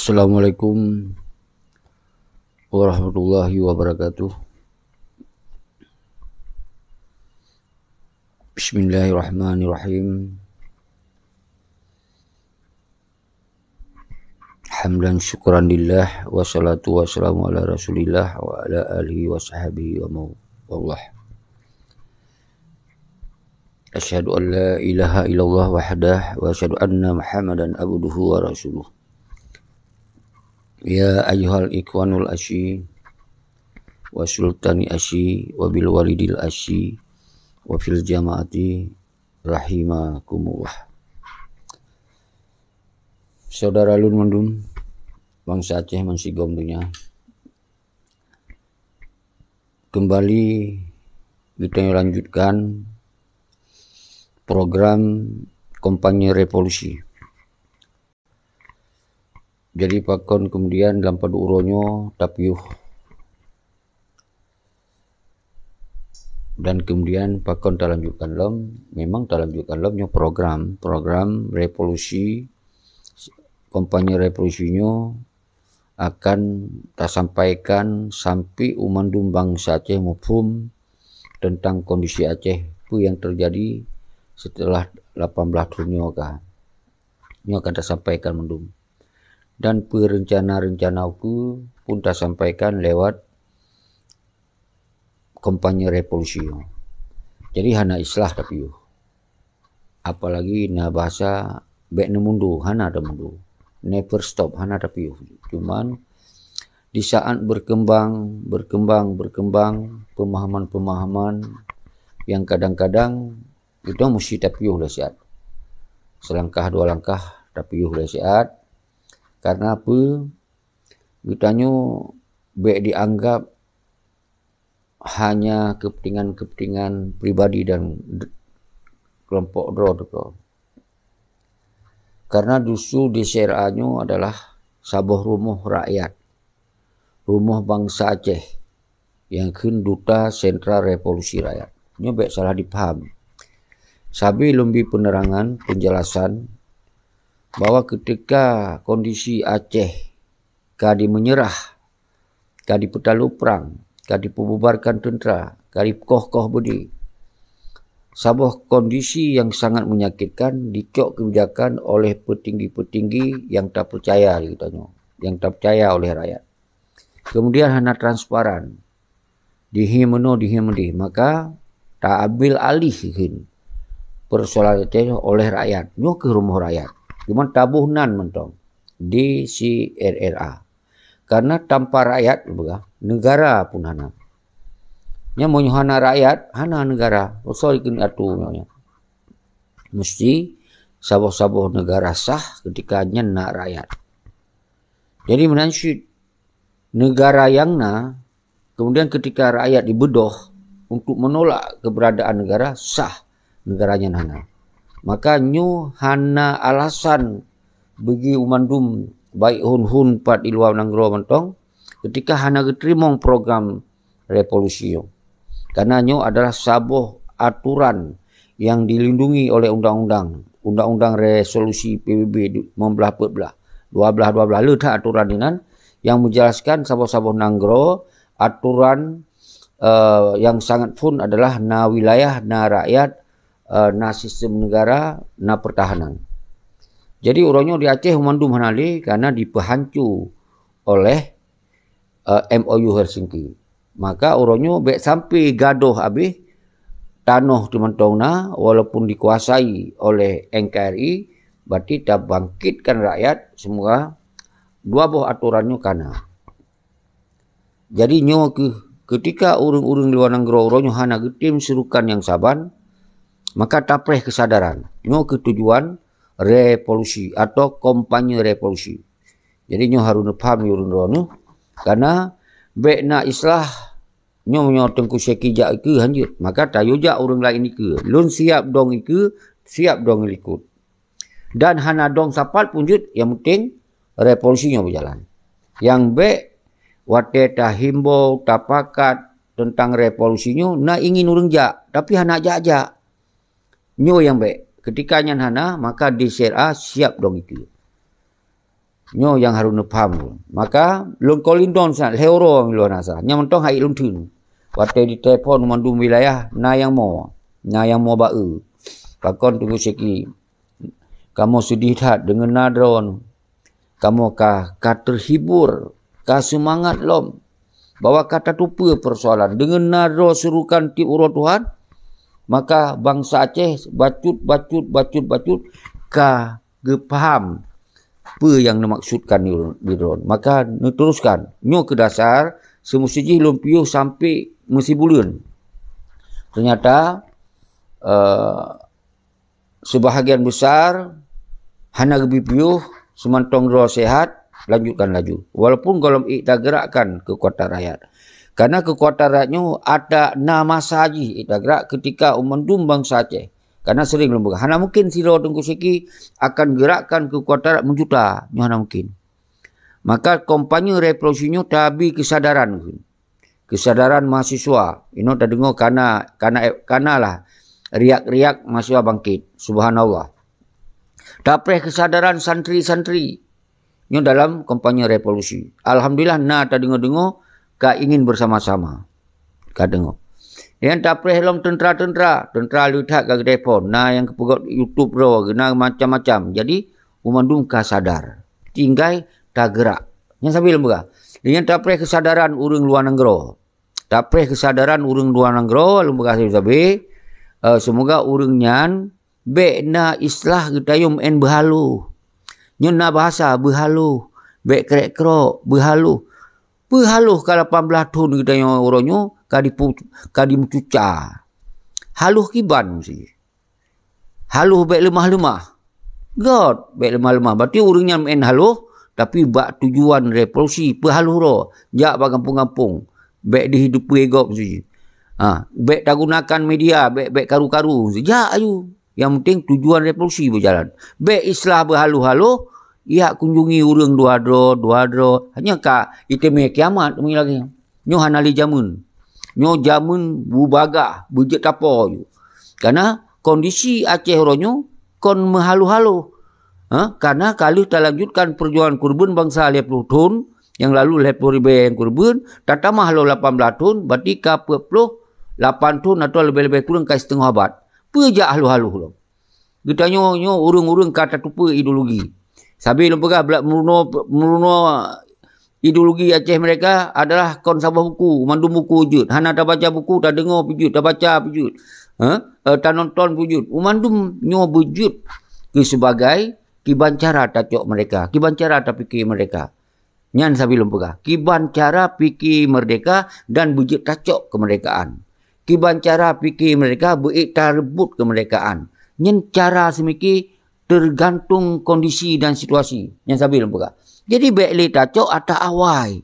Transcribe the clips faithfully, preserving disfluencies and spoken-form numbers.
Assalamualaikum warahmatullahi wabarakatuh. Bismillahirrahmanirrahim. Hamdan syukran lillah, wassalatu wassalamu ala Rasulillah wa ala alihi wa sahbihi wa mawallah. Asyhadu an la ilaha illallah wahdah, wa asyhadu anna Muhammadan abduhu wa rasuluh. Ya ayyuhal ikhwanul asyi, wa sultani asyi, wa bil walidil asyi, wa fil jamaati rahimakumullah. Saudara lôn mandum, bansa Aceh meusigom donya. Kembali kita lanjutkan program kampanye revolusi. Jadi pakon kemudian lam padub uroe nyoe tapiôh dan kemudian pakon talanjutkan lom, memang talanjutkan lom nyoe program, program revolusi, kampanye revolusi nyoe akan tasampaikan sampai u mandum bansa Aceh muphom tentang kondisi Aceh, peue nyang terjadi setelah lapan belas thon nyoe ka. Nyoe akan tasampaikan mandum. Dan peue rencana-rencana ukeue pun tasampaikan lewat kampanye revolusi nyoe. Jadi hana islah tapiôh. Apalagi na bahasa bèk neumundur, hana tamundur. Never stop, hana tapiôh. Cuman di saat berkembang, berkembang, berkembang pemahaman-pemahaman yang kadang-kadang itu mesti tapiôh lé siat. Selangkah dua langkah tapiôh lé siat. Karena apa? Geutanyoe bèk dianggap hanya kepentingan-kepentingan pribadi dan d-, kelompok droe teuka. Karena justru di C R A nyoe adalah saboh rumoh rakyat, rumoh bansa Aceh nyang kheun duta sentra revolusi rakyat. Nyoe bèk salah dipaham. Sabe lôn bri penerangan, penjelasan bahwa ketika kondisi Aceh ka dimenyerah, ka dipeutaloe prang, ka dipeububarkan teuntra, ka dikoh-koh beudé. Saboh kondisi yang sangat menyakitkan dicok kebijakan oleh petinggi-petinggi yang tapeucaya di geutanyoe, yang tapeucaya oleh rakyat. Kemudian hana transparan, dihi meunoe, dihi meudéh, maka taambil alih kheun persoalan Aceh oleh rakyat. Nyoe keuh rumoh rakyat. Cuman taboh nan mantong di C R R A. Karena tanpa rakyat, peugah, negara pun hana. Nyan meunyoe hana rakyat, hana negara. Soe keuneuk atoe nyoe nyan? Mesti saboh-saboh negara sah ketika nyan na rakyat. Jadi meunan cit negara nyang na, kemudian ketika rakyat dibeudôh untuk menolak keberadaan negara, sah negara nyan hana. Maka nyoe hana alasan bagi u mandum, baik hon-hon pat di luwa nanggroe mantong, ketika hana geuteurimong program revolusi nyoe. Karena nyoe adalah saboh aturan yang dilindungi oleh undang-undang, Undang-Undang Resolusi P B B limong belas empat belas, dua belas dua belas, le that aturan inan yang menjelaskan saboh-saboh nanggroe aturan, eh, yang sangat phon adalah na wilayah, na rakyat, eh, na sistem negara, na pertahanan. Jadi uroe nyoe di Aceh mandum hana lé karena dipeuhanco oleh, eh, M O U Helsinki. Maka uroe nyoe bèk sampai gadôh abéh, tanoh teumantong na, walaupun dikuasai oleh N K R I, berarti tabangkitkan rakyat, semoga dua boh aturan nyoe kana. Jadi nyoe keuh, ketika ureuëng-ureuëng luwa nanggroe uroe nyoe hana geutem seurukan nyang saban, maka tapreh keusadaran. Nyoe keuh tujuan revolusi atau kampanye revolusi. Jadi nyoe harôh neupaham lé ureuëng droeneuh, karena bèk na islah nyoe, nyoe Teungku Syeki jak ikeue hanjeuet, maka tayue jak ureuëng laén ikeue. Lôn siap dong ikeue, siap dong likot. Dan hana dong sapat pun jeuet, nyang penting revolusi nyoe beujalan. Nyang bèk watèe tahimbau, tapakat teuntang revolusi nyoe, na ingin ureuëng jak, tapi hana jak-jak. Nyoe nyang bèk. Ketika nyan hana, maka di C R A siap dong ikeue. Nyoe nyang harôh neupaham. Maka lôn kalon lôn sa lhèe uroe lôn rasa. Nyang mantong hai lôn theun. Watèe jiteupon mandum wilayah na nyang mo, na nyang mo ba-e. Pakon Teungku Syeki, kamoe seudeh that deungon na droeneuh. Kamoe ka, ka teuhibur, ka seumangat lom bahwa ka tateupeue peusoalan deungon na droe seurukan tiep uroe Tuhan. Maka bansa Aceh bacut, bacut, bacut, bacut ka geupaham peue nyang neumaksudkan di droen. Maka neuteruskan. Nyoe keu dasar, seumeusti jih lôn piôh sampoe meusibuleuen. Teunyata, eh, seubahagian beusar hana geubri piôh, seumantong droe seuhat, lanjutkan laju. Walaupun gohlom ék tageurakkan keukuatan rakyat. Karena keukuatan rakyat nyoe ada na masa jih ék tageurak keutika u mandum bansa Aceh. Karena sering lôn peugah, hana mungkin sidroe Teungku Syeki akan geurakkan keukuatan rakyat meujuta. Nyoe hana mungkin. Maka kampanye revolusi nyoe tabi keusadaran. Keusadaran mahasiswa. Inoe tadeungoe kana, kana, kana lah riak-riak mahasiswa bangkit. Subhanallah. Tapreh keusadaran santri-santri. Nyoe dalam kampanye revolusi. Alhamdulillah na tadeungoe-deungoe ka ingin bersama-sama. Ka deungoe. Nyang tapreh lom teuntra-teuntra, teuntra le that ka geuteupon, na nyang geupeugöt YouTube droe, na macam-macam. Jadi, u mandum ka sadar. Tinggai tageurak. Nyan sabe lôn peugah. Nyang tapreh keusadaran ureuëng luwa nanggroe. Tapreh keusadaran ureuëng luwa nanggroe, lôn peugah sabe-sabe. Eh, seumoga ureuëng nyan bék na istilah geutanyoe meu'en beuhaloh. Nyoe na bahasa beuhaloh, bék krek-krok, beuhaloh. Beuhaloh ka lapan blaih thon geutanyoe uroe nyoe ka dipu-, ka dimeucuca. Haloh kiban sih. Haloh bék leumah-leumah. Göt, bék leumah-leumah. Berarti ureuëng nyan meu'en haloh, tapi bak tujuan revolusi, peuhaloh droe. Jak bak gampông-gampông. Bék dihidupi gob sih. Ha, bék tagunakan media, bék, bék karu-karu. Jak ayu. Yang penting tujuan revolusi berjalan. Bék istilah beuhaloh-haloh, jak kunjungi ureuëng dua droe, dua droe. Hanya ka itémé kiamat, teumé lagée nyoe. Nyoe hana lé jameun. Nyoe jameun bubagah, beujeuet tapo ju. Karena kondisi Aceh uroe nyoe kon meuhaloh-haloh. Ha? Karena ka lheueh talanjutkan peujuangan keureubeuen bansa lhèe ploh thon, nyang lalu lhèe ploh ribèe nyang keureubeuen, tatamah lom lapan blaih thon, berarti ka peuet ploh lapan thon atau leubeh-leubeh kureueng ka siteungoh abad. Peue jak haloh-haloh lom? Geutanyoe nyoe ureuëng-ureuëng ka tateupeue ideologi. Sabe lôn peugah bla-, meurunoe, meurunoe ideologi Aceh mereka adalah kon saboh buku, mandum buku jeuet. Hana tabaca buku, tadeungoe pih jeuet, tabaca pih jeuet. Ha? Eh, tanonton pih jeuet. U mandum nyoe beujeuet keu sebagai kiban cara tacok mereka, kiban cara tapike mereka. Nyan sabe lôn peugah. Kiban cara pike merdeka dan beujeuet tacok keumerdekaan. Kiban cara pike merdeka beuék tareubot keumerdekaan. Nyan cara seumike teugantung kondisi dan situasi. Nyan sabe lôn peugah. Jadi bék lé tacok ata awai.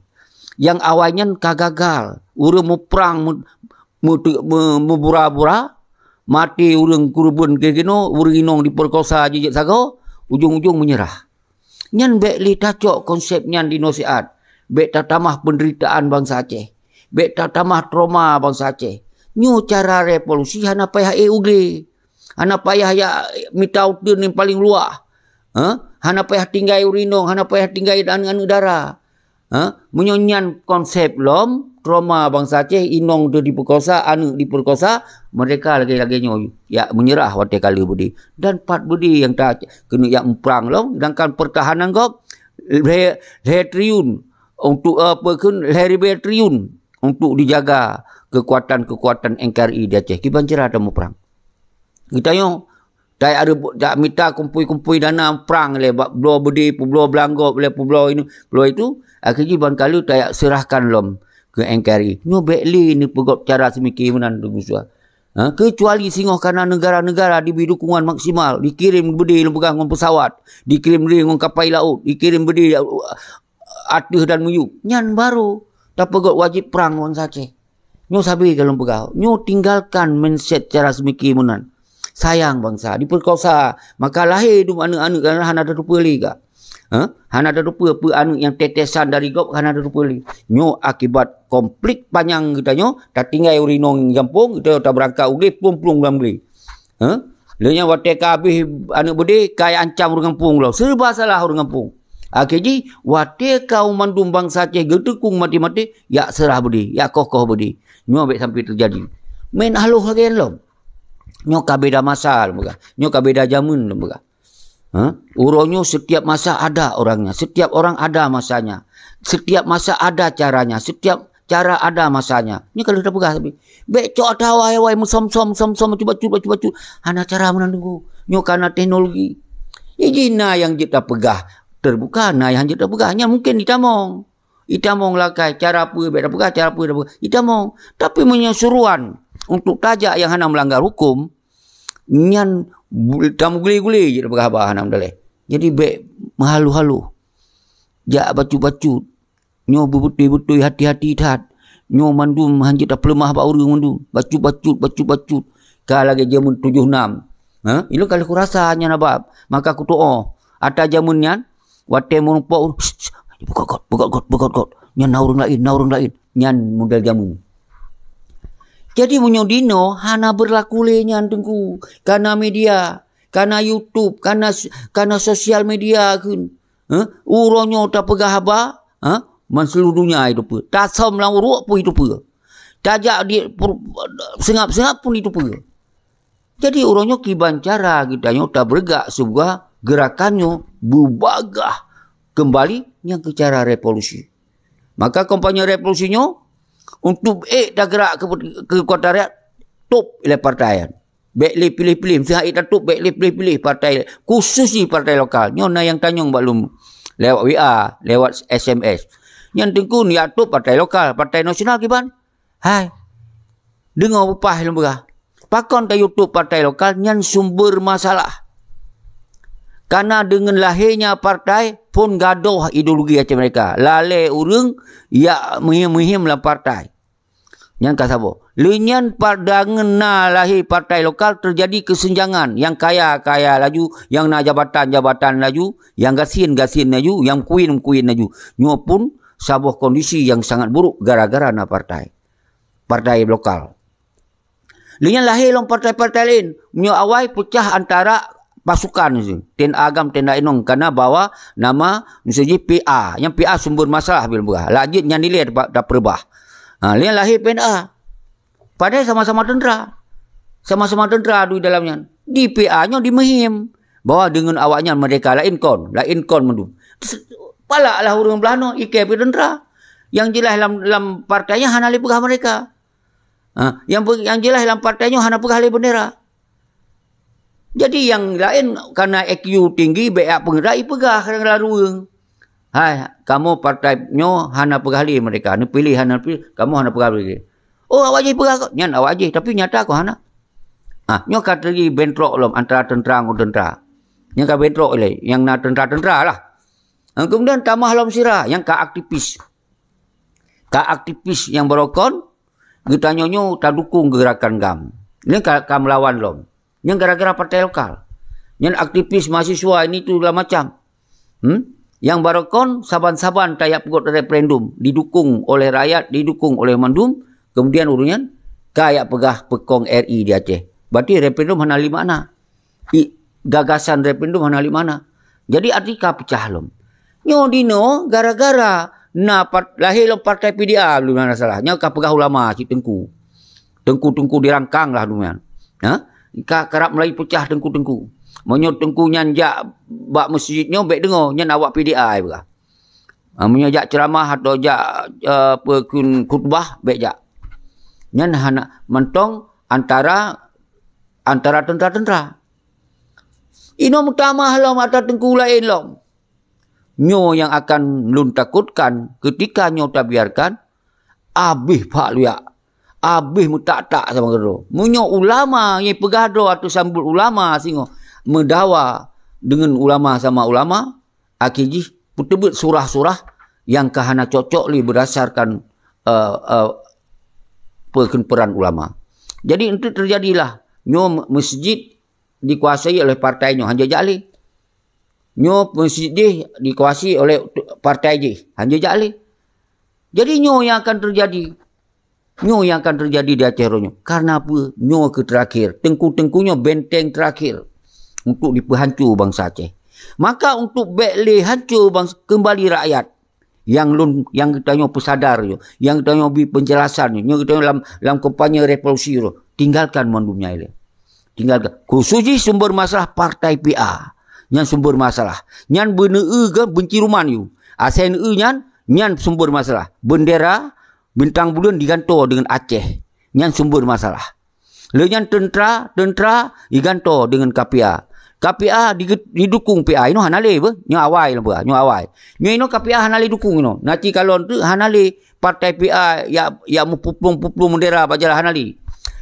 Nyang awai nyan ka gagal. Ureuëng muprang mu-, meutu-, me-, meubura-bura, maté ureuëng keureubeuen keu keunoe, ureuëng inong dipeukosa jijak sagoe, ujong-ujong meunyeurah. Nyan bék lé tacok konsep nyan di nasihat. Bék tatamah peunderitaan bansa Aceh. Bék tatamah trauma bansa Aceh. Nyoe cara revolusi hana payah ék u glé. Hana payah jak mita uteuen nyang paleng luwah. Ha? Hana payah tinggai ureuëng inong, hana payah tinggai aneuëk-aneuëk dara. Ha? Meunyoe nyan konsep lom, trauma bansa Aceh, inong teuh dipeukosa, aneuëk dipeukosa, mereka lagée-lagée nyoe jak meunyeurah watée ka lheueh beudé. Dan pat beudé nyang ta-, keuneuk jak muprang lom, sedangkan peurtahanan gob lhèe, lhèe triliun untuk, eh, apa kheun, lhèe ribèe triliun untuk dijaga keukuatan-keukuatan N K R I di Aceh. Kiban cara tamuprang. Geutanyoe tajak reubot, tajak mita kumpôi-kumpôi dana prang lé bak bloe beudé, peubloe blang gob lé, peubloe ini, peubloe itu, akhé jih ban ka lheueh tajak seurahkan lom keu N K R I. Nyoe bék lé neupeugöt cara seumike meunan, Teungku Syah. Ha, keucuali singoh kana neugara-neugara dibri dukungan maksimal, dikirém beudé lôn peugah ngon peusawat, dikirém lé ngon kapai laôt, dikirém beudé ateueh dan miyueb. Nyan barô tapeugöt wajéb prang bansa Aceh. Nyoe sabe ka lôn peugah. Nyoe tinggalkan mindset cara seumike meunan. Sayang bansa, dipeukosa, maka lahé dum aneuëk-aneuëk hana tateupeue lé ka. Ha? Hana tateupeue peue aneuëk nyang tetesan dari gob hana tateupeue lé. Nyoe akibat konflik panyang geutanyoe, tatinggai ureuëng inong gampông, geutanyoe tabeurangkat u glé, plueng-plueng lam glé. Ha? Lheueh nyan watée ka habéh aneuëk beudé, ka ancam ureuëng gampông lom. Serba salah ureuëng gampông. Akhé jih, watée kaum mandum bansa Aceh geuteukong maté-maté, yak seurah beudé, yak koh-koh beudé. Nyoe bék sampai teujadi. Meuén haloh lagée nyan lom. Nyoe ka beda masa lom peugah. Nyoe ka beda jameun lom peugah. Ha? Uroe nyoe setiap masa ada orangnya, setiap orang ada masanya, setiap masa ada caranya, setiap cara ada masanya. Nyoe ka lheueh tapeugah sabe. Bék cok ata awai-awai meusom-som, som-som, bacut-bacut, bacut-bacut. Hana cara meunan teungku. Nyoe ka na teknologi. Jadi na nyang jeuet tapeugah terbuka, na nyang jeuet tapeugah. Nyan mungkin itamong. Itamong lakée, cara peue bék tapeugah, cara peue tapeugah. Itamong. Tapi meunyoe suruhan untuk tajak nyang hana melanggar hukum, nyan bu-, tameugule-gule jeuet tapeugah haba hana meudaleh. Jadi bék meuhaloh-haloh. Jak bacut-bacut. Nyoe beubeutôi-beutôi, hati-hati that. Nyoe mandum hanjeuet tapeuleumah bak ureuëng mandum. Bacut-bacut, bacut-bacut. Ka lagée jameun tujoh nam. Ha? Ilôn ka lheueh kurasa nyan haba. Maka kutuoh. Ata jameun nyan, watée meurumpok, "Peugöt göt, peugöt göt, peugöt göt. Nyan na ureuëng laén, na ureuëng laén." Nyan model jameun. Jadi meunyoe dinoe hana beurlaku lé nyan teungku. Kana media, kana YouTube, kana, kana sosial media kheun. Heh? Uroe nyoe tapeugah haba, ha? Man seuluruh donya jiteupeue. Tasöm lam uruek pun jiteupeue. Tajak di per-, seungab-seungab pun jiteupeue. Jadi uroe nyoe kiban cara geutanyoe tabeureugak sibuah geurakan nyoe beubagaih keumbali nyang keu cara revolusi. Maka kampanye revolusi nyoe untuk ék tageurak keu, keu kota rakyat, top ilée partai nyan. Bék lé piléh-piléh, meusti hana ék tatôb, bék lé piléh-piléh partai, khusos jih partai lokal. Nyoe na nyang tanyong bak lôn lewat W A, lewat S M S. Nyan teungku neujak tôb partai lokal, partai nasional kiban. Hai. Deungoe beupaih lôn peugah. Pakon tayue tôb partai lokal nyan sumber masalah. Kana deungon lahé nyan partai phon gadôh ideologi Aceh Merdeka. Lalée ureuëng jak meuhiem-meuhiem lam partai. Nyan ka saboh. Lé nyan pa-, deungon na lahé partai lokal teujadi keuseunjangan, nyang kaya-kaya laju, nyang na jabatan-jabatan laju, nyang gasien-gasien laju, nyang meukuén-meukuén laju. Nyoe pun saboh kondisi nyang sangat buruk gara-gara na partai. Partai lokal. Lé nyan lahé lom partai-partai laén. Meunyoe awai peucah antara pasukan, T N A GAM, T N A inong, kana bawa nama miseujih P A. Nyang P A sumber masalah bila peugah. Lajeuet nyan dilée dapat tapeurubah. Ha, lé nyan lahé P N A. Padahai sama-sama teuntera. Sama-sama teuntera adu dalam nyan. Di P A nyoe dimeuhiem bahwa deungon awaknyan merdeka laén kon, laén kon mandum. Palak lah ureuëng blah noe, ikei pih teuntera. Nyang jeulaih lam, lam partai nyan hana lé peugah merdeka. Ha, nyang pe-, nyang jeulaih lam partai nyoe hana peugah lé bendera. Jadi nyang laén kana I Q tinggi bék jak peugah, ipeugah kadang lalu. Hai, kamoe partai nyoe hana peugah lé merdeka, neupiléh hana neupiléh, kamoe hana peugah lé. Oh, awak jih peugah kok. Nyan awak jih, tapi nyata kok hana. Ha, nyoe ka teujadi bentrok lom antara teuntera ngon teuntera. Nyang ka bentrok lé, nyang na teuntera-teuntera lah. Ha, kemudian tamah lom sira, nyang ka aktivis. Ka aktivis nyang barokon, geutanyoe nyoe tadukong geurakan GAM. Nyan ka, ka meulawan lom. Nyan gara-gara partai lokal. Nyan aktivis mahasiswa ini tu segala macam. Hmm? Nyang barokon saban-saban tajak peugot referendum, didukong oleh rakyat, didukong oleh mandum, kemudian ureuëng nyan ka jak peugah peukong R I di Aceh. Berarti referendum hana lé makna. I, gagasan referendum hana lé makna. Jadi arti ka peucah lom. Nyoe dinoe gara-gara na part-, lahé lom partai P D A, belum ada salah. Nyoe ka peugah ulama cit teungku. Teungku-teungku dirangkang lah duman. Ha? Ka karab mulai peucah teungku-teungku. Meunyoe teungku nyan jak bak meuseujid nyoe bék deungoe, nyan awak P D A peugah. Ha, meunyoe jak ceramah atau jak, eh, apa, kun-, khutbah, bék jak. Nyan hana mantong antara, antara teuntera-teuntera. Inoe meutamah lom ata teungku laén lom. Nyoe nyang akan lôn takutkan, keutika nyoe tabiarkan, abéh phak luyak, abéh meutak-tak sama keudroe. Meunyoe ulama nyang peugah droe ateueh sambot ulama singoh meudawa deungon ulama sama ulama, akhé jih peuteubiet surah-surah nyang ka hana cocok lé beurdasarkan, eh, eh, peukheun peran ulama. Jadi, enteuk teujadilah nyoe meuseujid dikuasai oleh partai nyoe, hanjeuet jak lé. Nyoe meuseujid jih dikuasai oleh partai jih, hanjeuet jak lé. Jadi, nyoe nyang akan teujadi. Nyoe nyang akan teujadi di Aceh uroe nyoe. Karena peue? Nyoe keuh teurakhir. Teungku-teungku nyoe benteng teurakhir untuk dipeuhanco bansa Aceh. Maka untuk bék lé hanco bangsa, keumbali rakyat. Nyang lôn, nyang geutanyoe peusadar nyoe, nyang geutanyoe bri peunjelasan nyoe, nyang geutanyoe lam, lam kampanye revolusi nyoe, tinggalkan mandum nyan ilée. Tinggalkan. Khusos jih sumber masalah partai P A. Nyan sumber masalah. Nyan beuneu-eu ke benci ruman yue. Asai neu-eu nyan, nyan sumber masalah. Bendera, bintang buleuen digantoe deungon Aceh. Nyan sumber masalah. Lheueh nyan teuntra, teuntra digantoe deungon K P A. K P A di-, didukung P A. Inoe hana lé beuh. Nyoe awai lom beuh. Nyoe awai. Nyoe inoe K P A hana lé dukung inoe. Na ci kalon teuk hana lé partai P A yak, yak meupuplueng-puplueng bendera bak jalan hana lé.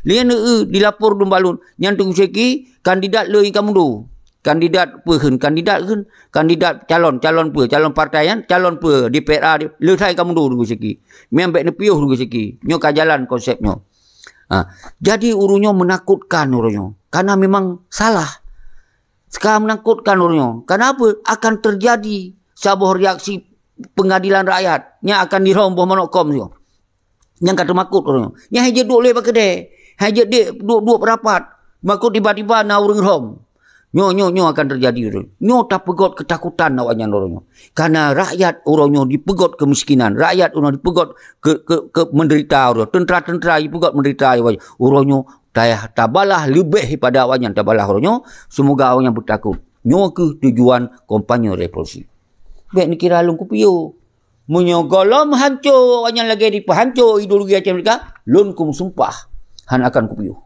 Lheueh nyan, eu, dilapor dum bak lôn. Nyan Teungku Syeki, kandidat le ka mundur. Kandidat peue kheun, kandidat kheun, kandidat calon, calon peue, calon partai nyan, calon peue di P R A, le sai ka mundur Teungku Syeki. Memang bék neupiôh Teungku Syeki. Nyoe ka jalan konsep nyoe. Ha, jadi ureuëng nyoe menakutkan ureuëng nyoe. Karena memang salah. Sekarang menakutkan ureuëng nyoe. Karena apa? Akan terjadi saboh reaksi pengadilan rakyat. Nyang akan dirhom boh manok kom nyoe. Nyang ka teumakot ureuëng nyoe. Nyang hai jeuet duek lé bak keudè. Hai jeuet dek duek-duek rapat. Makot tiba-tiba na ureuëng rhom. Nyoe, nyoe, nyoe akan terjadi ureuëng. Nyoe tapeugot ketakutan awaknyan ureuëng nyoe. Karena rakyat ureuëng nyoe dipeugot kemiskinan. Rakyat ureuëng dipeugot ke, ke, ke menderita ureuëng. Tentera-tentera dipeugot menderita ureuëng nyoe. Tayah tabalah leubeh daripada awaknyan tabalah uroe nyoe, seumoga awaknyan beutakot. Nyoe kheueh tujuan kampanye revolusi. Bék neukira lôn kupiôh. Meunyoe gohlom hanco awaknyan lagée dipeuhanco ideologi Aceh Merdeka, lôn kum sumpah hana akan kupiôh.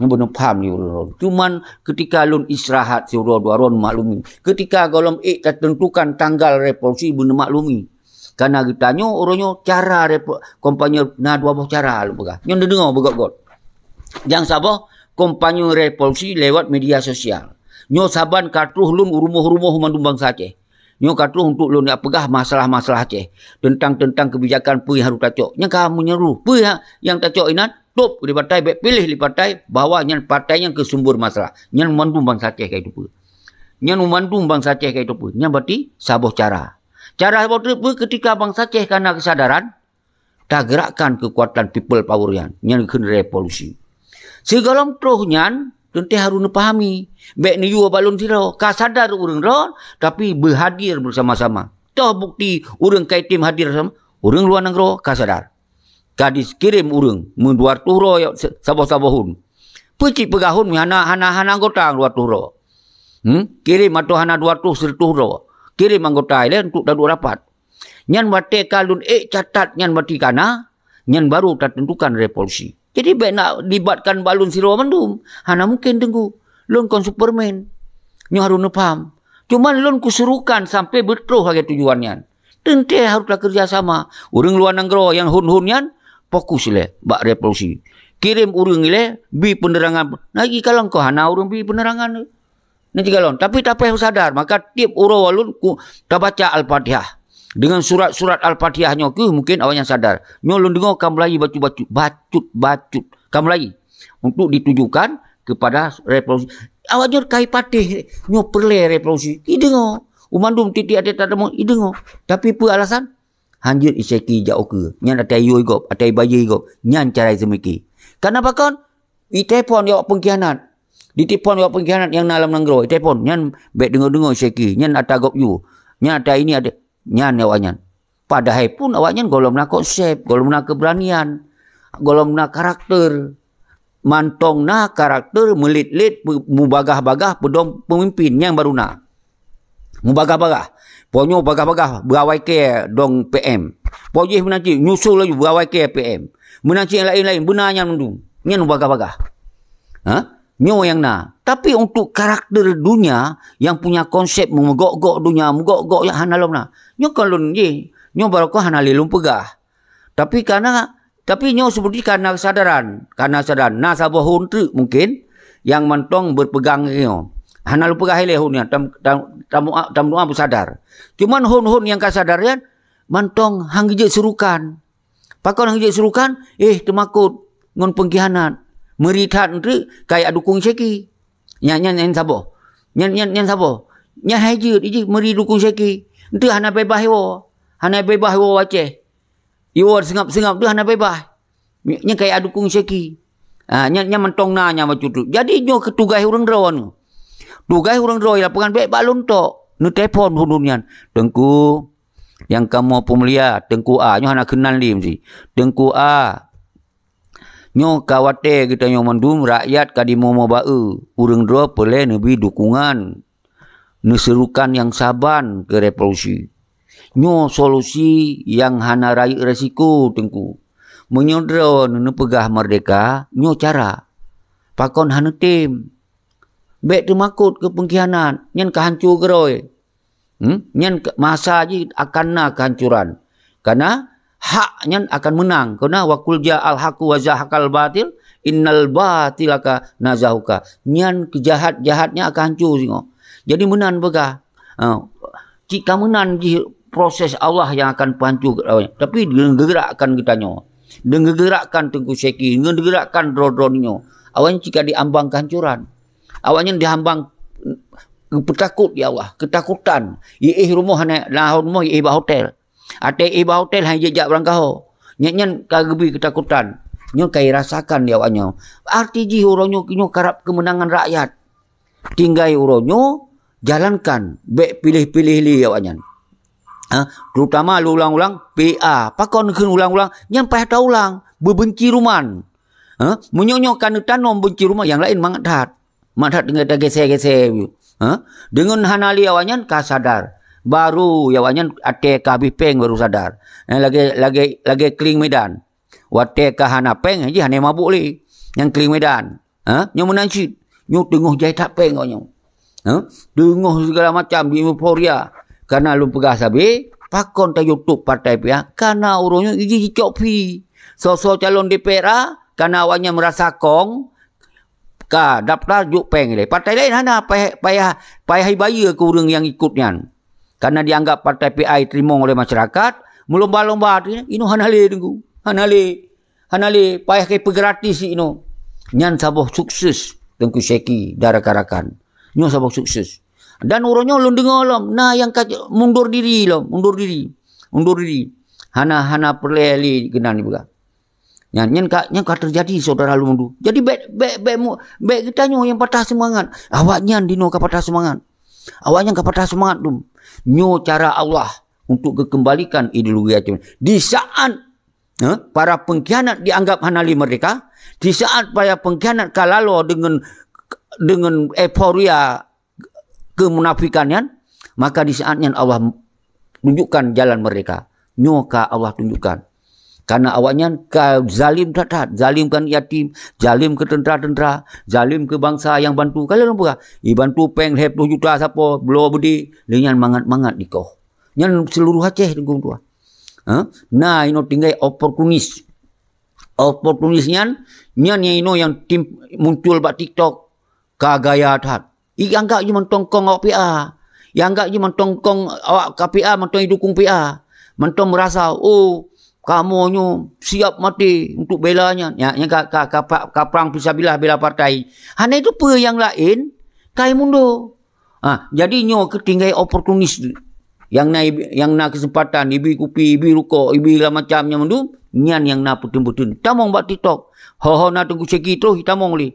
Nyoe beuneupham ni ulôn. Cuman ketika lôn istirahat siuroe dua uroe neumaklumi. Ketika gohlom ék tatentukan tanggal revolusi beuneumaklumi. Karena geutanyoe uroe nyoe cara repo-, kampanye na dua boh cara lôn peugah. Nyoe neudeungoe beugöt-göt. Nyang saboh kampanye revolusi lewat media sosial. Nyoe saban ka troh lôn u rumoh-rumoh mandum bansa Aceh. Nyoe ka troh untuk lôn jak peugah masalah-masalah Aceh. Tentang-tentang kebijakan peue nyang harôh tacok. Nyang ka meunyeru peue nyang tacok inan, top di partai, bék piléh di partai bahwa nyan partai nyang keu sumber masalah. Nyan mandum bansa Aceh ka itu peue. Nyan mandum bansa Aceh ka itu peue. Nyan berarti saboh cara. Cara saboh teuk peue ketika bansa Aceh ka na keusadaran, tagerakkan keukuatan people power nyan, nyan kheun revolusi. Sigohlom troh nyan, teuntée harôh neupahami, bék neuyue balon sidroe, ka sadar ureuëng droe, tapi beuhadir beusama-sama. Toh bukti ureuëng ka item hadir sama, ureuëng luwa nanggroe ka sadar. Ka dikirém ureuëng meudua reutôh droe saboh saboh hon. Peue cit peugah hon hana, hana, hana anggota dua reutôh droe. Hmm? Kirém atau hana dua reutôh, seureutôh droe. Kirém anggota ilée untuk taduek rapat. Nyan watée ka lôn ék catat nyan berarti ka na, nyan baru tatentukan revolusi. Jadi bék nak libatkan balon sidroe mandum. Hana mungken teungku. Lôn kon Superman. Nyoe harôh neupaham. Cuman lôn kusurukan sampai beutroh lagée tujuan nyan. Teuntée harôh takeureuja sama. Ureuëng luwa nanggroe nyang hon-hon nyan fokus ilée bak revolusi. Kirém ureuëng ilée bi peunerangan. Lagi kalon ko hana ureuëng bi peunerangan. Nyan sigohlom. Tapi tapeusadar, maka tieb uroe lôn ku tabaca Al-Fatihah. Dengan surat-surat Al-Fatihah nyoe kheueh mungken awaknyan sadar. Nyoe lôn deungoe ka mulai bacut-bacut, bacut-bacut. Ka mulai untuk ditujukan kepada revolusi. Awaknyan ka ipatéh nyoe peureulée revolusi. Ideungoe. U mandum tieb-tieb até tadeungoe, ideungoe. Tapi peue alasan? Hanjeuet iseki jak ukeue. Nyan atai yue gob, atai bayeue gob. Nyan cara iseumiké. Karena pakon? Iteupon awak pengkhianat. Diteupon awak pengkhianat nyang na lam nanggroe. Iteupon. Nyan bék deungoe-deungoe iseki. Nyan ata gob yue. Nyan ata ini ada. Nyan awaknyan. Padahai pun awaknyan gohlom na konsep, gohlom na keberanian, gohlom na karakter. Mantong na karakter meulet-let, pe-, mubagah-bagah peudong pemimpin nyang baru na. Mubagah-bagah. Po nyoe bagah-bagah beuawai kée dong P M. Po jih meunan cit nyusul laju beuawai kée P M. Meunan cit laén-laén beuna nyan mandum. Nyan mubagah-bagah. Ha? Nyoe nyang na. Tapi untuk karakter dunia yang punya konsep meugok-gok dunia, meugok-gok nyang hana lom na. Nyoe kon lôn jih. Nyoe barokon hana lé lôn peugah. Tapi karena, tapi nyoe seperti karena kesadaran. Karena kesadaran. Na saboh hon treuk mungkin yang mantong berpegang nyoe. Hana lôn peugah ilée hon nyan. Tam, tam, tam, tam doa bersadar. Cuman hon-hon yang ka sadar nyan, mantong hang geujeuet seurukan. Pakon hang geujeuet seurukan, eh, teumakot ngon pengkhianat. Meuri that treuk kaya dukung iseki. Nyan, nyan, nyan saboh. Nyan, nyan, nyan saboh. Nyan hai jeuet, iji meuri dukung iseki. Enteuk hana beubaih woe. Hana beubaih woe Aceh. Iwoe seungab-seungab tu hana beubaih. Nyan kaya dukung iseki. Ha, nyan, nyan mantong na nyan bacut tu. Jadi nyoe keu tugaih ureuëng droe nyoe. Tugaih ureuëng droe lapangan bék bak lôn tok. Neutelepon ureuëng nyan. "Teungku, nyang kamoe peumulia, Teungku A." Nyoe hana keunan lé meusi. "Teungku A, nyoe ka watée geutanyoe mandum rakyat ka dimeumoe ba-e. Ureuëng droe peureulée neubi dukungan, neuserukan nyang saban keu revolusi. Nyoe solusi nyang hana rayeuk resiko, Teungku. Meunyoe droe neupeugah merdeka, nyoe cara. Pakon hana tem? Bék teumakot keu peungkhianat, nyan ka hanco keudroe. Hmm? Nyan ke-, masa jih akan na kehancuran. Karena hak nyan akan menang. Karena, "Wa qul ja'al haqqu wa zahaqal batil, innal batila kana zahuqa." Nyan keujahat-jahatnya akan hanco singoh. Jadi meunan peugah. Ha, cit ka meunan jih proses Allah nyang akan peuhanco awaknyan. Tapi deungon geugerakkan geutanyoe. Deungon geugerakkan Teungku Syeki, deungon geugerakkan droe-droe nyoe. Awaknyan cit ka diambang kehancuran. Awaknyan diambang peutakot, ya Allah, keutakutan. Iéh rumoh hana, lam rumoh iéh bak hotel. Até iéh bak hotel hana jijak barangkaho. Nyan, nyan ka geubi keutakutan. Nyoe ka irasakan di awaknyan. Arti jih uroe nyoe, nyoe karab keumeunangan rakyat. Tinggai uroe nyoe, jalankan, bék piléh-piléh lé awaknyan. Ha, terutama lôn ulang-ulang P A. Pakon kheun ulang-ulang? Nyan payah taulang, beubenci ruman. Ha, meunyoe nyoe ka neutanom benci ruman, nyang laén mangat that. Mangat that tinggai tagése-gése. Ha, deungon hana lé awaknyan ka sadar. Baru awaknyan até ka habéh péng baru sadar. Eh, lagée, lagée, lagée Kling Medan. Watée ka hana péng, jih hana mabuk lé. Nyang Kling Medan. Ha? Nyoe meunan cit. Nyoe teungoh jai that péng awaknyan. Ha? Teungoh segala macam di euforia. Karena lôn peugah sabe, pakon tayue top partai P A? Karena uroe nyoe jih jicok fee. Soe-soe calon D P R A, karena awaknyan meurasa kong, ka daftar jok péng ilée. Partai laén hana payah, payah, payah ibayeue keu ureuëng nyang ikot nyan. Karena dianggap partai P A teurimong oleh masyarakat, meulomba-lomba tu, inoe hana lé Teungku. Hana lé. Hana lé, payah keu peugratis inoe. Nyan saboh sukses Teungku Syeki dan rakan-rakan. Nyoe saboh sukses. Dan uroe nyoe lôn deungoe lom, na nyang ka mundur diri lom, mundur diri. Mundur diri. Hana, hana peureulée lé keunan ipeugah. Nyan, nyan ka, nyan ka teujadi, syedara lôn mandum. Jadi, bék, bék, bék mu-, bék geutanyoe nyang patah seumangat. Awaknyan dinoe ka patah seumangat. Awaknyan ka patah seumangat dum. Nyoe cara Allah untuk geukeumbalikan ideologi acum. Di saat, eh, para pengkhianat dianggap hana lé merdeka, di saat para pengkhianat ka laloe deungon, deungon euforia keumunafikan nyan, maka di saat nyan Allah tunjukkan jalan merdeka. Nyoe ka Allah tunjukkan. Karena awaknyan ka zalim that-that, zalim keu yatim, zalim keu teuntara-teuntara, zalim keu bansa nyang bantu. Ka lheueh lôn peugah, ibantu péng lhée ploh juta sapo, bloe beudé, lé nyan mangat-mangat dikoh. Nyan seluruh Aceh Teungku tuan. Ha? Na inoe tinggai oportunis. Oportunis nyan, nyan nyang inoe nyang tim muncul bak TikTok. Ka gaya that. Ianggap jih mantong kong awak P A. Ianggap jih mantong kong awak ka P A, mantong idukung P A. Mantong meurasa, "Oh, kamoe nyoe siap maté untuk bela nyan." Nya, nya ka, ka, ka, ka, ka prang fisabilillah bela partai. Hana itu peue nyang laén, kai mundur. Ah, jadi nyoe keuh tinggai oportunis tu. Nyang na, nyang na keuseumpatan, ibi kupi, ibi rukok, ibi segala macam nyang mandum, nyan nyang na peuteun-peuteun. Tamong bak TikTok. Ho-ho na Teungku Syeki troh itamong lé.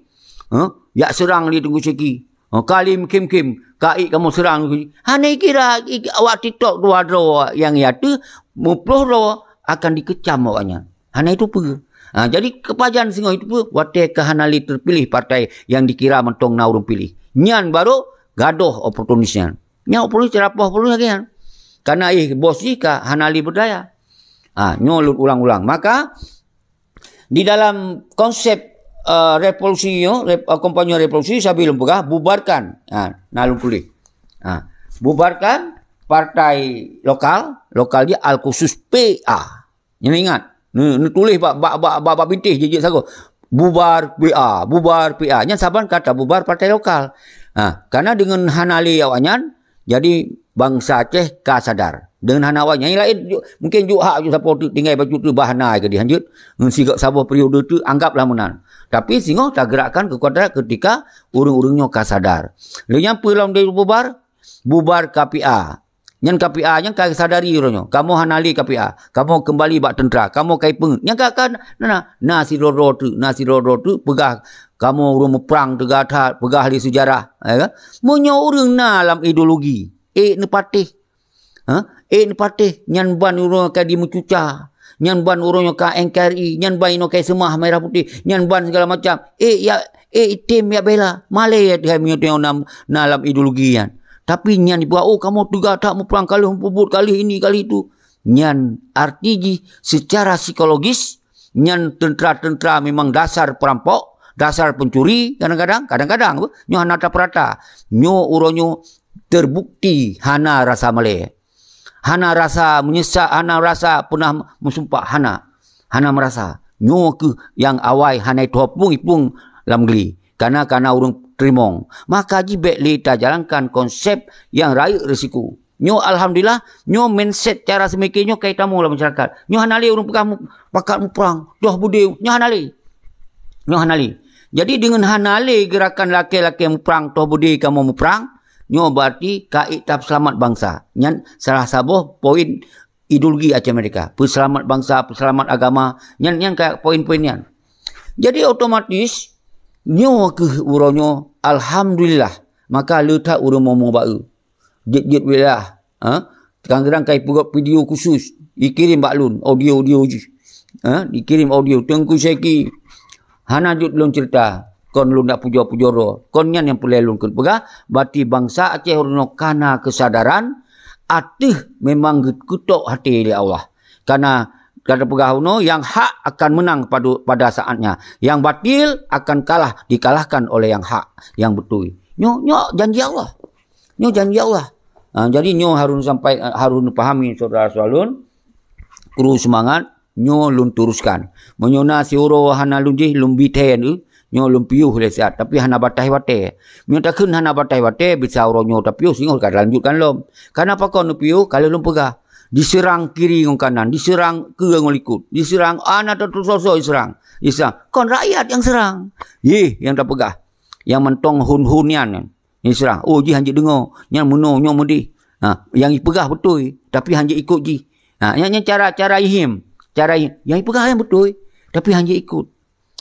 Huh? Jak seurang lé Teungku Syeki. Oh, kali meukhém-khém, ka ék kamoe seurang. Hana ikira, ik-, awak TikTok dua droe nyang ya teuh, muploh droe akan dikecam awaknyan. Hana itu peue. Ha, jadi keupajan singoh itu peue, watée ka hana lé teupiléh partai nyang dikira mantong na ureuëng piléh. Nyan baru gadoh oportunis nyan. Nyan oportunis teunapoh oportunis lagée nyan. Karena éh bos jih ka hana lé beudaya. Ha, nyoe lôn ulang-ulang. Maka, di dalam konsep, eh, revolusi nyoe, rep-, eh, kampanye revolusi, sabe lôn peugah, bubarkan. Ha, na lôn tuléh. Ha, bubarkan partai lokal, lokal jih al khusus P A. Nyan ingat, neu-, neutuléh bak, bak, bak, bak, bak bintéh jijak sagoe. Bubar P A, bubar P A. Nyan saban ka tabubar partai lokal. Ha, karena deungon hana lé awaknyan, jadi bansa Aceh ka sadar. Deungon hana awaknyan, nyang laén ju-, mungkin juk hak ju sapo teuk tinggai bacut teuk bah hana keudeh hanjeuet. Ngon sigoe saboh periode teuk anggaplah meunan. Tapi singoh tagerakkan keukuatan ketika ureuëng-ureuëng nyoe ka sadar. Lé nyan peue lom dibubar? Bubar K P A. Nyan K P A nyan ka sadari uroe nyoe. Kamoe hana lé K P A. Kamoe keumbali bak teuntra. Kamoe kai peungeut. Nyan ka, ka na, na, na sidroe-droe teuk, na sidroe-droe teuk peugah Kamoe ureuëng muprang teuga that, peugah lé seujarah, ya kan? Meunyoe ureuëng na lam ideologi, ék neupatéh. Ha? Ék neupatéh, nyan ban ureuëng ka dimeucuca. Nyan ban ureuëng nyang ka N K R I, nyan ban inoe ka seumah merah putih, nyan ban segala macam. Ék ya, ék item ya bela. Malée ya Tuhan meunyoe na, na lam ideologi nyan. Tapi nyan dibuat, oh, kamoe teuga that muprang ka lheueh mupeubuet ka lheueh ini ka lheueh itu. Nyan arti jih secara psikologis, nyan tentera-tentera memang dasar perampok, dasar pencuri kadang-kadang, kadang-kadang apa? Nyoe hana tapeurata. Nyoe uroe nyoe terbukti hana rasa malée. Hana rasa meunyeusai, hana rasa peunah meusumpah, hana. Hana meurasa. Nyoe kheueh nyang awai hana ituho pueng-ipueng lam gle. Kana, kana ureuëng teurimong. Maka jih bék lé tajalankan konsep nyang rayeuk risiko. Nyoe alhamdulillah, nyoe mindset cara seumike nyoe ka itamong lam masyarakat. Nyoe hana lé ureuëng peugah mu-, pakat muprang, toh beudé, nyoe hana lé. Nyoe hana lé. Jadi deungon hana lé geurakan lakée-lakée muprang, toh beudé kamoe muprang, nyoe berarti ka ék tapeuseulamat bansa. Nyan salah saboh poin ideologi Aceh Merdeka. Peuseulamat bansa, peuseulamat agama, nyan, nyan ka poin-poin nyan. Jadi otomatis, nyoe kheueh uroe nyoe, alhamdulillah, maka le that ureuëng momo bak eu. Jeuet-jeuet wilayah, ha? Kadang-kadang ka ipeugét video khusus, ikirém bak lôn, audio-audio jih. Ha? Ikirém audio, Teungku Syeki, hana jeuet lôn ceurita, kon lôn dak pujoe-pujoe droe. Kon nyan nyang peureulée lôn keuneuk peugah, berarti bansa Aceh uroe nyoe kana keusadaran, ateueh memang geukeutok até lé Allah. Kana ka teupeugah uroe nyoe, nyang hak akan meunang padu-, pada saatnya. Nyang batil akan kalah, dikalahkan oleh nyang hak, nyang beutôi. Nyoe, nyoe janji Allah. Nyoe janji Allah. Ha, jadi nyoe harus sampai, harus neupahami syedara-syedara lôn. Kru seumangat, nyoe lôn teruskan. Meunyoe na siuroe hana lôn jih, lôn bi thèe, nyoe lôn piôh lé siat, tapi hana bataih watée. Meunyoe takheun hana bataih watée, bisa uroe nyoe tapiôh, singoh ka lanjutkan lom. Kana pakon neupiôh, ka lheueh lôn peugah. Diseurang kiri ngon kanan, diseurang keue ngon likot, diseurang, hana teutusoe-soe diseurang. Diseurang. Kon rakyat nyang seurang. Yeh, nyang tapeugah. Nyang mantong hun-hun nyan. Nyan seurang. Oh, jih hanjeuet deungoe. Nyan meunoe, nyoe meudeh. Ha, nyang ipeugah beutôi, tapi hanjeuet ikot jih. Ha, nyan, nyan cara, cara ihim. Cara ihim. Nyang ipeugah nyang beutôi, tapi hanjeuet ikot.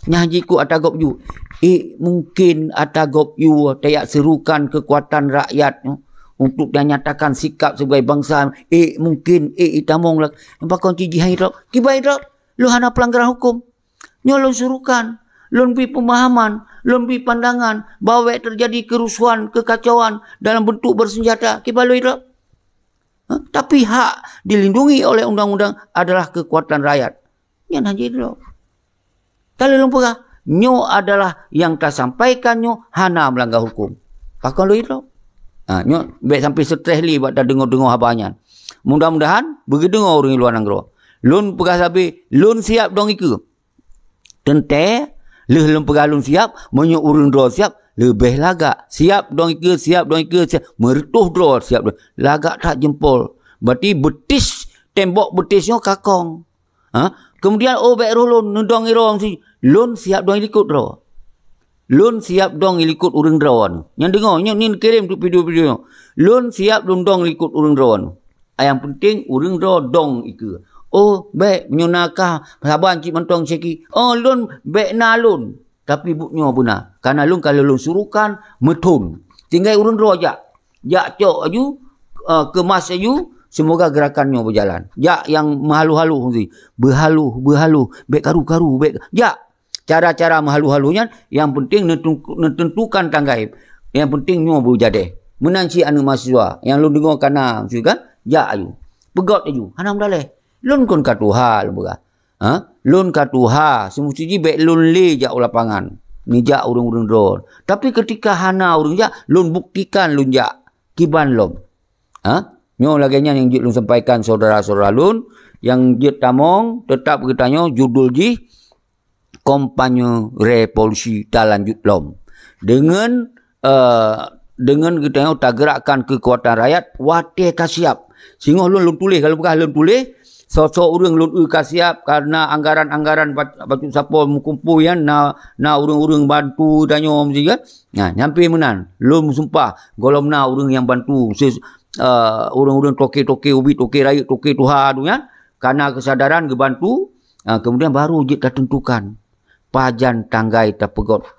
Nyan hanjeuet ikot ata gob ju. Eh, mungkin ata gob ju tajak serukan kekuatan rakyat nyoe untuk dinyatakan sikap sebagai bangsa. Eh, mungkin, eh, itamong lah. Pakon cit jih hanjeuet trok. Kiban trok. Lôn hana pelanggaran hukum. Nyoe lôn surukan, lôn bri peumahaman, lôn bri pandangan bahwa bék teujadi keurusuhan, keukacauan dalam bentuk bersenjata. Kiban lôn idrop. Ha? Tapi hak dilindungi oleh undang-undang adalah kekuatan rakyat. Nyan hana idrop. Ka lheueh lôn peugah, nyoe adalah nyang tasampaikan nyoe hana meulanggar huköm. Pakon lôn idrop? Ha, nyoe bék sampai stres lé bak tadeungoe-deungoe haba nyan. Mudah-mudahan beugeudeungoe ureuëng luwa nanggroe. Lôn peugah sabe, lôn siap dong ikeue. Teuntée, lheueh lôn peugah lôn siap, meunyoe ureuëng droe siap, leubeh lagak. Siap dong ikeue, siap dong ikeue, siap. Meureutoh droe siap dong. Lagak that jeumpol. Berarti beutis, tembok beutis nyoe ka kong. Ha? Kemudian, oh, bék roh lôn, neudong iroe si, lôn siap dong ilikot droe. Lôn siap dong ilikot ureuëng droe nyoe. Nyan deungoe, nyoe, nyoe kirém tu video-video nyoe. Lôn siap lôn dong ilikot ureuëng droe nyoe. Nyang penting ureuëng droe dong ikeue. Oh, bék, meunyoe na kah saban cit mantong siki. Oh, lôn bék na lôn. Tapi buet nyoe beuna. Karena lôn ka lôn surukan meuthon. Tinggai ureuëng droe jak. Jak cok aju, eh, kemas aju, semoga gerakan nyoe berjalan. Jak nyang meuhalu-halu, beuhalu, beuhalu, bék karu-karu, bék. Jak. Cara-cara meuhalu-halu nyan, nyang penting neutu-, neutentukan tanggai. Nyang penting nyoe beujadeh. Meunan cit aneuëk mahasiswa, nyang lôn deungoe kana, maksud kan? Jak aju. Peugét aju. Hana meudaleh. Lôn kon ka tuha lôn peugah. Ha? Lôn ka tuha, seumusti jih bék lôn lé jak u lapangan. Neujak ureuëng-ureuëng droe. Tapi ketika hana ureuëng jak, lôn buktikan lôn jak. Kiban lom. Ha? Nyoe lagée nyan nyang jeuet lôn sampaikan syedara-syedara lôn, nyang jeuet tamong, teutap geutanyoe judul jih, Kampanye Revolusi talanjut lom. Deungon, eh, deungon geutanyoe tageurakkan keukuatan rakyat watée ka siap. Singoh lôn, lôn tuléh, ka lôn peugah lôn tuléh, soe-soe ureuëng lôn eu ka siap, karena anggaran-anggaran bacut sapo meukumpôi nyan na, na ureuëng-ureuëng bantu tanyoe meusigan. Nah, nyang pih meunan, lôn meusumpah, gohlom na ureuëng nyang bantu, eh, ureuëng-ureuëng toke-toke ubit, toke rayeuk, toke tuha tu nyan, kana keusadaran geubantu, ah, kemudian baru jeuet tatentukan pajan tanggai tapeugét.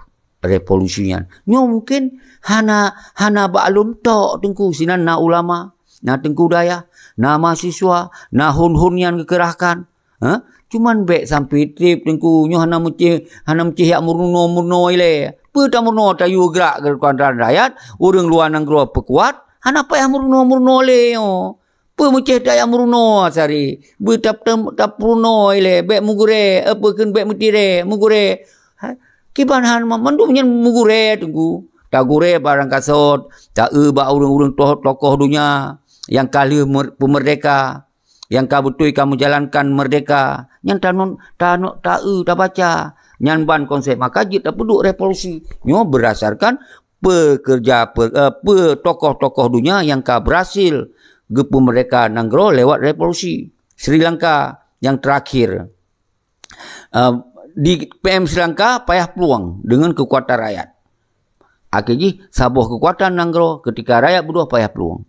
revolusi nyan. Nyoe mungkin hana, hana bak lôn tok Teungku, sinan na ulama, na teungku dayah, na mahasiswa, na hon-hon nyang geukeurahkan. Ha? Cuman bék sampai treb Teungku, nyoe hana meucéh, hana meucéh jak meurunoe-meurunoe ilée. Peue tameurunoe, tayue grak keu keuadaan rakyat, ureuëng luwa nanggroe peukuat, hana payah meurunoe-meurunoe lé nyoe. Peue meucéh tajak meurunoe sari? Beu tap-, tap-, tapeurunoe ilée, bék meugurée, eh, peue kheun bék meutirée, meugurée. Ha? Kiban han ma-, mandum nyan meugurée Teungku. Tagurée barang kasot, ta-eu bak ureuëng-ureuëng toh-, tokoh donya nyang ka lheueh mer-, peumeurdeka, nyang ka beutôi ka meujalankan meurdeka. Nyan tanon, tano-, ta-eu, tabaca. Nyan ban konsep, maka jeuet tapeuduek revolusi. Nyoe berdasarkan pekerja, pe-, eh, pe-, tokoh-tokoh donya nyang ka berhasil geupeumeurdeka nanggroe lewat revolusi. Sri Lanka nyang terakhir. Eh, di P M Sri Lanka payah plueng dengan kekuatan rakyat. Akhé jih saboh kekuatan nanggroe ketika rakyat beudôh payah plueng.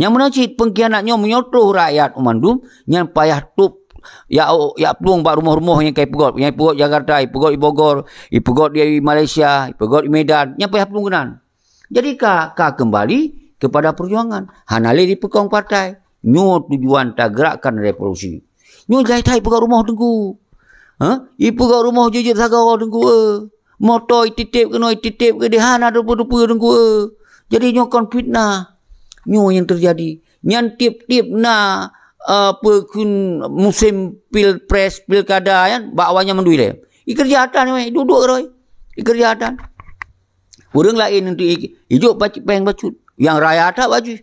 Nyang meunan cit pengkhianat nyoe meunyoe troh rakyat mandum nyan payah top jak, jak plueng bak rumoh-rumoh nyang ka ipeugot, nyang ipeugot Jakarta, ipeugot i Bogor, ipeugot di Malaysia, ipeugot i Medan, nyan payah plueng keunan. Jadi ka, ka kembali kepada perjuangan. Hana lé dipeukong partai. Nyoe tujuan tagerakkan revolusi. Nyoe jai that ipeugot rumoh Teungku. Ha? Ipeugot rumoh jeuet sagoe Teungku, eh. Moto ititip keunoe, ititip keudeh, hana teupeu-teupeu Teungku, eh. Jadi nyoe kon fitnah. Nyoe nyang teujadi. Nyan tiep-tiep na, eh, peue kheun musém pilpres, pilkada nyan, bak awaknyan mandum ilée. Ikeureuja atan weh, duek-duek keudroe. Ikeureuja atan. Ureuëng laén untuk i-, ijok bacut, péng bacut. Nyang raya that bak jih.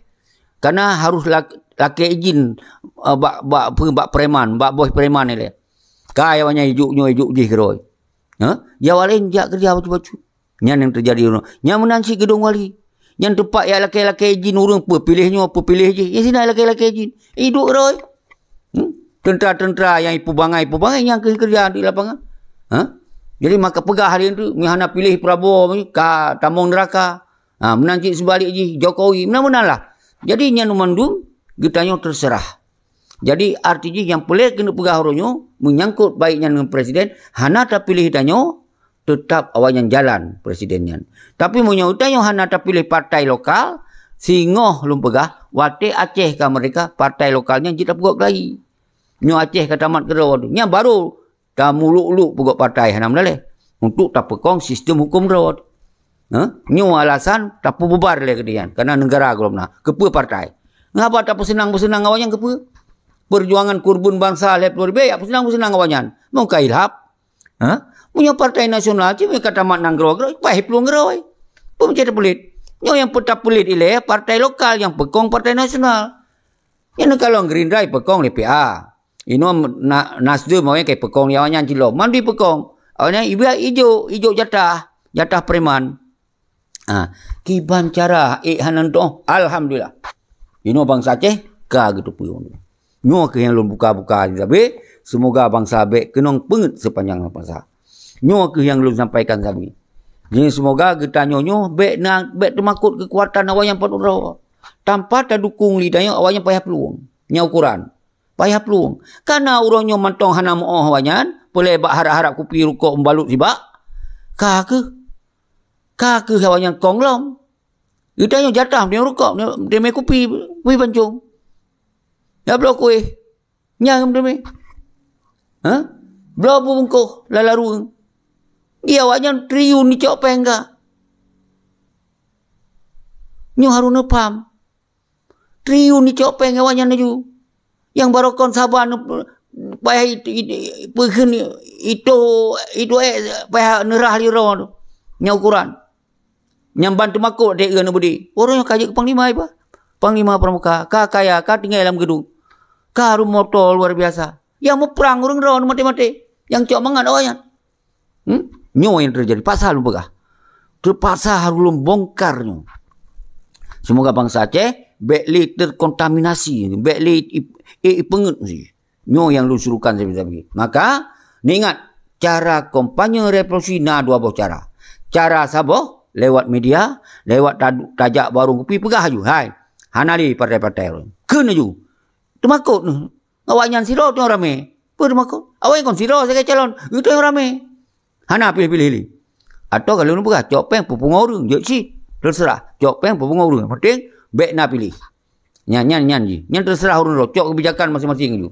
Karena harus lak-, lakée izin, eh, bak, bak, bak preman, bak bos preman ilée. Ka awaknyan ijok nyoe, ijok jih keudroe. Ha? Di awak laén jak keureuja bacut-bacut. Nyan nyang teujadi uroe nyoe. Nyan meunan cit geudong wali. Nyan teumpat jak lakée-lakée izin ureuëng, peupiléh nyoe, peupiléh jih. Nyan sinan lakée-lakée izin. Iduek keudroe. Hmm? Teuntara-teuntara nyang ipeubangai, ipeubangai nyang keu keureuja di lapangan. Ha? Jadi maka peugah hari nyoe, "Meuhana piléh Prabowo, ka tamong neuraka." Ha, meunan cit seubalik jih Jokowi. Meunan-meunan lah. Jadi nyan mandum geutanyoe terserah. Jadi, arti jih nyang peureulée keuneuk peugah uroe nyoe, meunyangkot baik nyan ngon presiden, hana tapiléh tanyoe, teutap awaknyan jalan presiden nyan. Tapi meunyoe tanyoe hana tapiléh partai lokal, singoh lôn peugah, watée Aceh ka merdeka, partai lokal nyan jeuet tapeugot keulayi. Nyoe Aceh ka tamat keudroe, nyan baru tamuluk-luk peugot partai hana meudaleh untuk tapeukong sistem huköm droe. Ha? Nyoe alasan tapeububar lé keudeh nyan, karena negara gohlom na. Keupeue partai? Ngapa tapeuseunang-peuseunang awaknyan keupeue? Perjuangan kurban bansa lhée ploh ribée, ya peuseunang-peuseunang awaknyan. Meuka ilhab. Ha? Meunyoe partai nasional cit, meuka tamat nanggroe, groe, paih plueng groe. Peue meucit tapeulet? Nyoe nyang peutapeulet ilée partai lokal nyang peukong partai nasional. Nyang neukalon Gerindra ipeukong lé P A. Inoe na-, Nasdem awaknyan ka ipeukong lé awaknyan cilom. Mandum ipeukong. Awaknyan iba ijok, ijok jatah, jatah preman. Ha, kiban cara ék hana neutoh. Alhamdulillah. Inoe bansa Aceh ka geuteupeue. Nyoe keuh nyang lôn buka-buka sabe, semoga bansa bék keunong peungét sepanjang masa. Nyoe keuh nyang lôn sampaikan sabe. Jadi semoga geutanyoe nyoe bék na, bék teumakot keukuatan awaknyan padub droe. Tanpa tadukong lé tanyoe awaknyan payah plueng. Nyan ukoran. Payah plueng. Kana uroe nyoe mantong hana meuoh awaknyan, peulée bak harab-harab kupi rukok meubalot sibak. Ka keuh. Ka keuh awaknyan kong lom. Geutanyoe jatah meuteumeue rukok, meuteumeue kupi, kupi pancong. Ya bloe kueh. Nyang meuteumeue. Ha? Bloe bubungkoh lala rueng. Di awaknyan triliun nicok péng ka. Nyoe harôh neupaham. Triliun nicok péng awaknyan laju. Nyang barokon saban payah it-, it-, peukheun itu, itu ék payah neurah lirong tu. Nyang ukuran. Nyang ban teumakot dek ureuëng beudé. Ureuëng ka jeuet keu panglima iba. Panglima pramuka, ka kaya, ka tinggai lam geudong. Ka rumoh moto luar biasa. Nyang muprang ureuëng droe maté-maté. Nyang cok mangat awaknyan. Hmm? Nyoe nyang teujadi. Paksa lôn peugah. Teupaksa harôh lôn bongkar nyoe. Semoga bansa Aceh bék lé terkontaminasi, bék lé ip-, ip-, ipeungét si. Nyoe nyang lôn suruhkan sabe-sabe. Maka, neuingat, cara kampanye revolusi na dua boh cara. Cara saboh, lewat media, lewat ta-, tajak warong kupi peugah aju, "Hai, hana lé partai-partai." Kheun aju. Teumakot neuh. Awaknyan sidroe teungoh ramé. Peue teumakot? Awaknyan kon sidroe sagai calon. Geutanyoe ramé. Hana piléh-piléh lé. Atau kalau lôn peugah, cok péng peupungo ureuëng, jeuet cit. Terserah, cok péng peupungo ureuëng. Penting, bék na piléh. Nyan, nyan, nyan jih. Nyan terserah ureuëng droe, cok kebijakan masing-masing ju.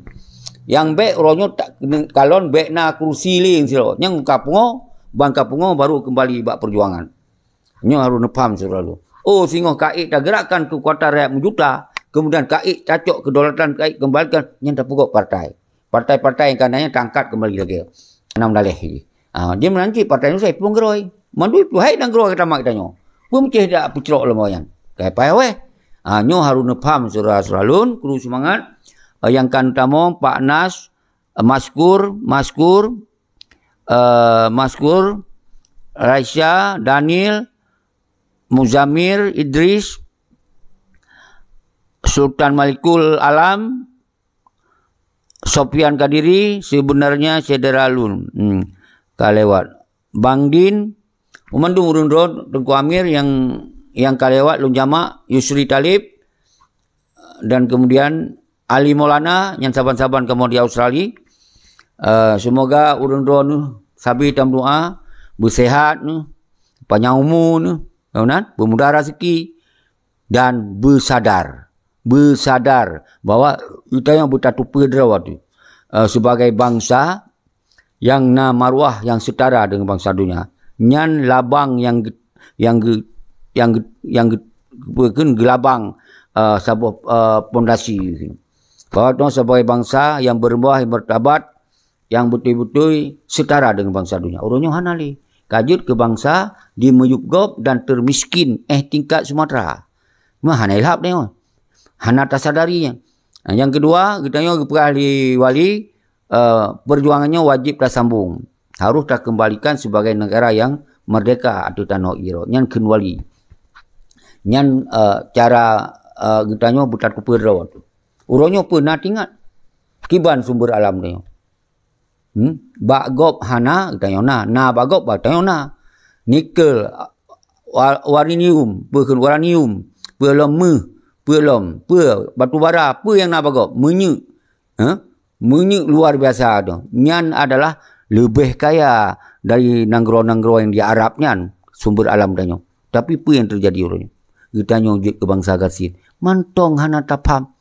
Nyang bék uroe nyoe tak, kalon bék na kursi lé sidroe. Nyang ka pungo, ban ka pungo baru kembali bak perjuangan. Nyoe harôh neupaham siralu. Oh, singoh ka ék tagerakkan keukuatan rakyat meujuta, kemudian ka ék tacok kedaulatan, ka ék kembalikan, nyan tapeugöt partai. Partai-partai nyang ka na nyan taangkat kembali lagèe. Nam daleh jih. Ha, dia meunan cit partai Indonesia ipeugroi. Mandum ipeuhai nanggroe geutamah geutanyoe. Peue meucéh dak peucrok lom awaknyan. Kai payah wéh. Ha, nyoe harôh neupaham syedara-syedara lôn, kru seumangat. Eh, nyang ka neutamong, Pak Nas, eh, Maskur, Maskur, eh, Maskur, Raisya, Daniel, Muzamir, Idris, Sultan Malikul Alam, Sofian Kadiri, sebenarnya syedara lôn. Hmm, ka lewat. Bang Din, mandum ureuëng droe, Teungku Amir nyang, nyang ka lewat lôn jamak, Yusri Talib, dan kemudian Ali Maulana nyang saban-saban kamoe di Australia. Eh, semoga ureuëng droe neuh sabe tameudoa, beuseuhat neuh, panyang umu neuh, ya kan? Beumudah raseuki dan beusadar. Beusadar bahwa geutanyoe beutateupeue droe teuh, eh, sebagai bansa nyang na maruah nyang setara deungon bansa donya. Nyan labang nyang ge-, nyang ge-, nyang ge-, nyang ge-, geulabang, eh, saboh, eh, pondasi. Bahwa tanyoe sebagai bansa nyang beurumoh, nyang martabat, nyang beutôi-beutôi setara deungon bansa donya. Uroe nyoe hana lé. Ka jeuet keu bansa di meuyueb gob dan teumiskin, eh, tingkat Sumatera. Meuh hana ilhab tanyoe. Hana tasadari nyan. Nyang keudua, geutanyoe geupeugah lé wali, eh, perjuangan nyoe wajéb tasambong. Harôh takeumbalikan sebagai negara nyang merdeka ateueh tanoh Iroe. Nyan kheun wali. Nyan, eh, cara, eh, geutanyoe beutateupeue droe teuh. Uroe nyoe peue na teuingat? Kiban sumber alam tanyoe? Hmm? Bak gob hana, geutanyoe na. Na bak gob, bak tanyoe na. Nikel, wa-, uranium, peue kheun uranium, peue lom meuh, peue lom, peue batu bara, peue nyang na bak gob? Minyeuk. Ha? Minyeuk luar biasa tu. Nyan adalah leubeh kaya dari nanggroe-nanggroe nyang di Arab nyan, sumber alam tanyoe. Tapi peue nyang teujadi uroe nyoe? Geutanyoe jeuet keu bansa gasien. Mantong hana tapham.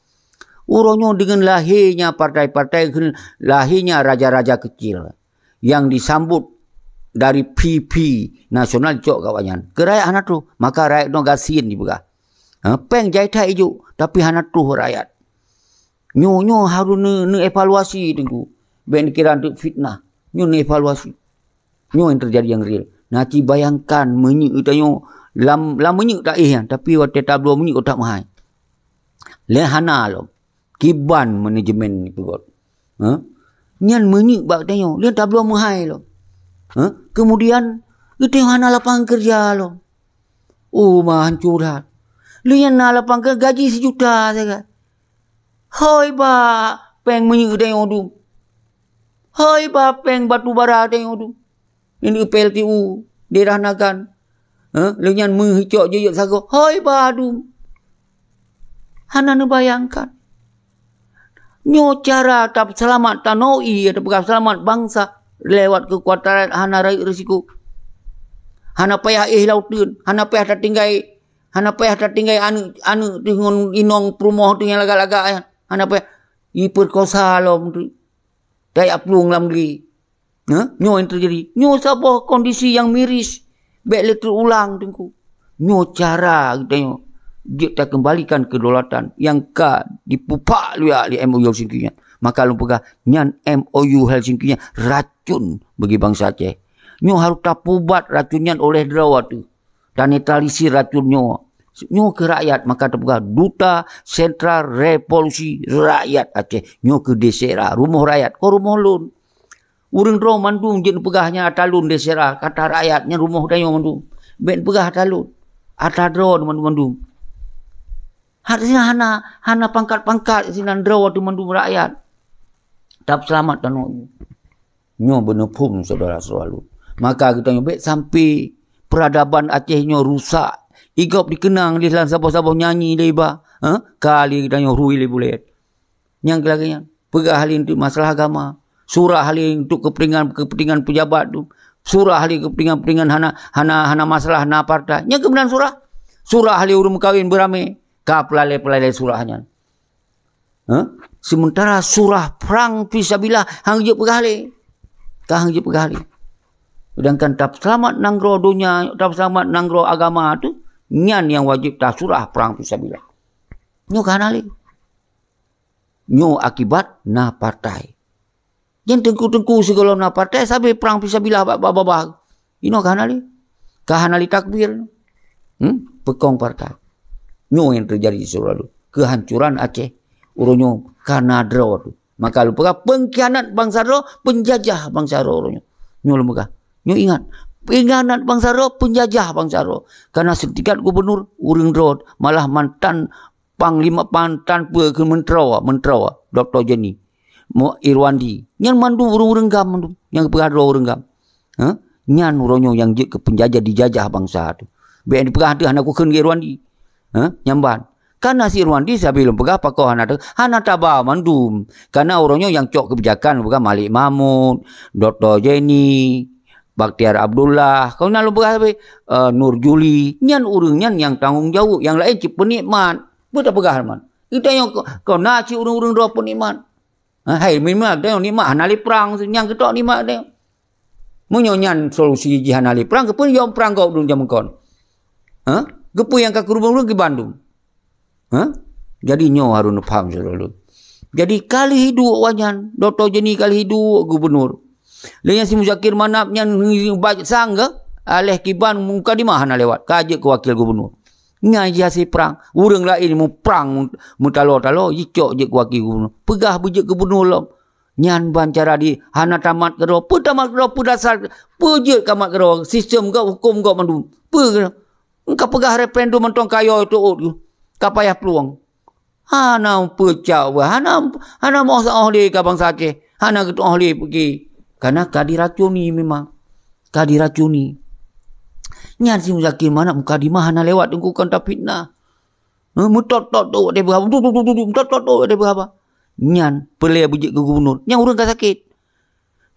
Uroe nyoe deungon lahé nya partai-partai, lahé nya raja-raja kecil nyang disambot dari P P nasional dicok keu awaknyan. Keu rakyat hana troh, maka rakyat nyoe gasien jipeugah. Ha, péng jai that ijok, tapi hana troh rakyat. Nyoe, nyoe harôh neu-, neuevaluasi teungku. Bék neukira teuk fitnah. Nyoe neuevaluasi. Nyoe nyang teujadi nyang real. Na ci bayangkan minyeuk geutanyoe lam, lam minyeuk taéh nyan, tapi watée tabloe minyeuk utak meuhai. Lé hana lom. Kiban manajemen peugöt. Ha? Nyan minyeuk bak geutanyoe, lé tabloe meuhai lom. Ha? Kemudian, geutanyoe hana lapangan kerja lom. Oh, ma hancô that. Lé nyan na lapangan kerja gaji sijuta sagai. Hôi ba péng minyeuk tanyoe dum. Hôi ba péng batu bara tanyoe dum. Ini P L T U daerah Nagan. Ha? Lé nyan meuh icok jiyuk sagoe. Hôi ba dum. Hana neubayangkan. Nyoe cara taseulamat tanoh ié, tapeugah seulamat bansa lewat keukuatan rakyat hana rayeuk risiko. Hana payah éh lam uteuen, hana payah tatinggai, hana payah tatinggai aneuëk, aneuëk teuh ngon inong peurumoh teuh nyang lagak-lagak nyan. Hana payah ipeukosa lom teuh. Tajak plueng lam gle. Ha? Nyoe nyang teujadi. Nyoe saboh kondisi nyang miris. Bék lé teurulang teungku. Nyoe cara geutanyoe jeuet takeumbalikan kedaulatan nyang ka dipupak luyak lé M O U Helsinki nyan. Maka lôn peugah, nyan M O U Helsinki nyan racun bagi bansa Aceh. Nyoe harôh tapubat racun nyan oleh droe teuh. Tanetralisir racun nyoe. Nyoe keu rakyat, maka tapeugah Duta Sentra Revolusi Rakyat Aceh. Nyoe keu desera, rumoh rakyat, kon rumoh lôn. Ureuëng droe mandum jeuet peugah nyan ata lôn desera, kata rakyat nyan rumoh tanyoe mandum. Bék peugah ata lôn. Ata droe mandum-mandum. Hana, hana pangkat-pangkat sinan droe teuh mandum rakyat. Tapi seulamat tanoh. Nyoe beuneuphom syedara-syedara lôn. Maka geutanyoe bék sampai peradaban Aceh nyoe rusak. Igob dikeunang lé lam saboh-saboh nyanyi lé iba. Ha? Ka lé geutanyoe rui lé bulet. Nyang lagée nyan. Peugah lé untuk masalah agama. Surah lé untuk kepentingan, kepentingan pejabat tu. Surah lé keupeuntengan-keupeuntengan hana, hana, hana masalah na partai. Nyan keuh meunan surah. Surah lé ureuëng meukawen beuramé. Ka peulalée-peulalée surah nyan. Hah? Sementara surah prang fisabilillah hana jeuet peugah lé. Ka hana jeuet peugah lé. Sedangkan tapeuselamat nanggroe donya, tapeuselamat nanggroe agama tu, nyan nyang wajéb tasurah prang fisabilillah. Nyoe ka hana lé. Nyoe akibat na partai. Nyang teungku-teungku sigohlom na partai sabe prang fisabilillah bak babah. Inoe ka hana lé. Ka hana lé takbir. Hmm? Peukong partai. Nyoe nyang teujadi di Surat Lun. Keuhancuran Aceh. Uroe nyoe karena droe tu. Maka lôn peugah pengkhianat bansa droe, penjajah bansa droe uroe nyoe. Nyoe lôn peugah. Nyoe ingat. Pengkhianat bansa droe, penjajah bansa droe. Karena seutingkat gubernur, ureuëng droe, malah mantan panglima, mantan peue keu menteri, menteri, Doktor Jenny. Mo-, Irwandi. Nyan mandum ureuëng-ureuëng GAM mandum. Nyang peugah droe ureuëng GAM. Ha? Nyan uroe nyoe nyang jeuet keu penjajah dijajah bansa tu. Bék dipeugah teuh hana kukheun keu Irwandi. Ha? Nyang ban. Kana si Irwandi sabe lôn peugah pakoe hana teu-, hana taba mandum. Kana uroe nyoe nyang cok keubijakan peugah Malik Mahmud, Doktor Jenny, Bakhtiar Abdullah, kau na lôn peugah sabe, eh, Nur Juli. Nyan ureuëng nyan nyang tanggong jaweueb, nyang laén cit peunikmat. Peue tapeugah man? Geutanyoe ko-, kon na cit ureuëng-ureuëng droe peunikmat. Ha, hai, memang geutanyoe nikmat hana lé prang, nyang geutok nikmat geutanyoe. Meunyoe nyan solusi jih hana lé prang, keupeue yom prang gob dum jameun kon? Ha? Keupeue nyang ka keureubeuen ureuëng keu bandum? Ha? Jadi nyoe harôh neupaham syedara lôn. Jadi ka lheueh hiduek awaknyan, Doktor Jenny ka lheueh hiduek gubernur. Lé nyan si Muzakir Manaf nyan baet sang geuh, aléh kiban mukadimah hana lewat, ka jeuet keu wakil gubernur. Nyan jih hase prang. Ureuëng laén muprang meutaloe-taloe, jicok jeuet keu wakil gubernur. Peugah beujeuet gubernur lom. Nyan ban cara di hana tamat keudroe. Peue tamat keudroe, peue dasar, peue jeuet kamat keudroe, sistem gob, huköm gob mandum. Peue keudroe? Engka peugah referendum mantong kayoe teuôt geuh. Ka payah plueng. Hana peucak weueh, hana, hana meuoh saoh lé ka bansa Aceh. Hana geutuoh lé peuki. Kana ka diracuni memang. Ka diracuni. Nyan si Muzakir Manaf mukadimah hana lewat teungku kon tafitnah. Heh, meutot-tot tu watée beuhaba. Dup, dup, dup, dup, dup, meutot-tot tu watée beuhaba. Nyan peulée beujeuet keu gubernur. Nyang ureuëng ka sakét.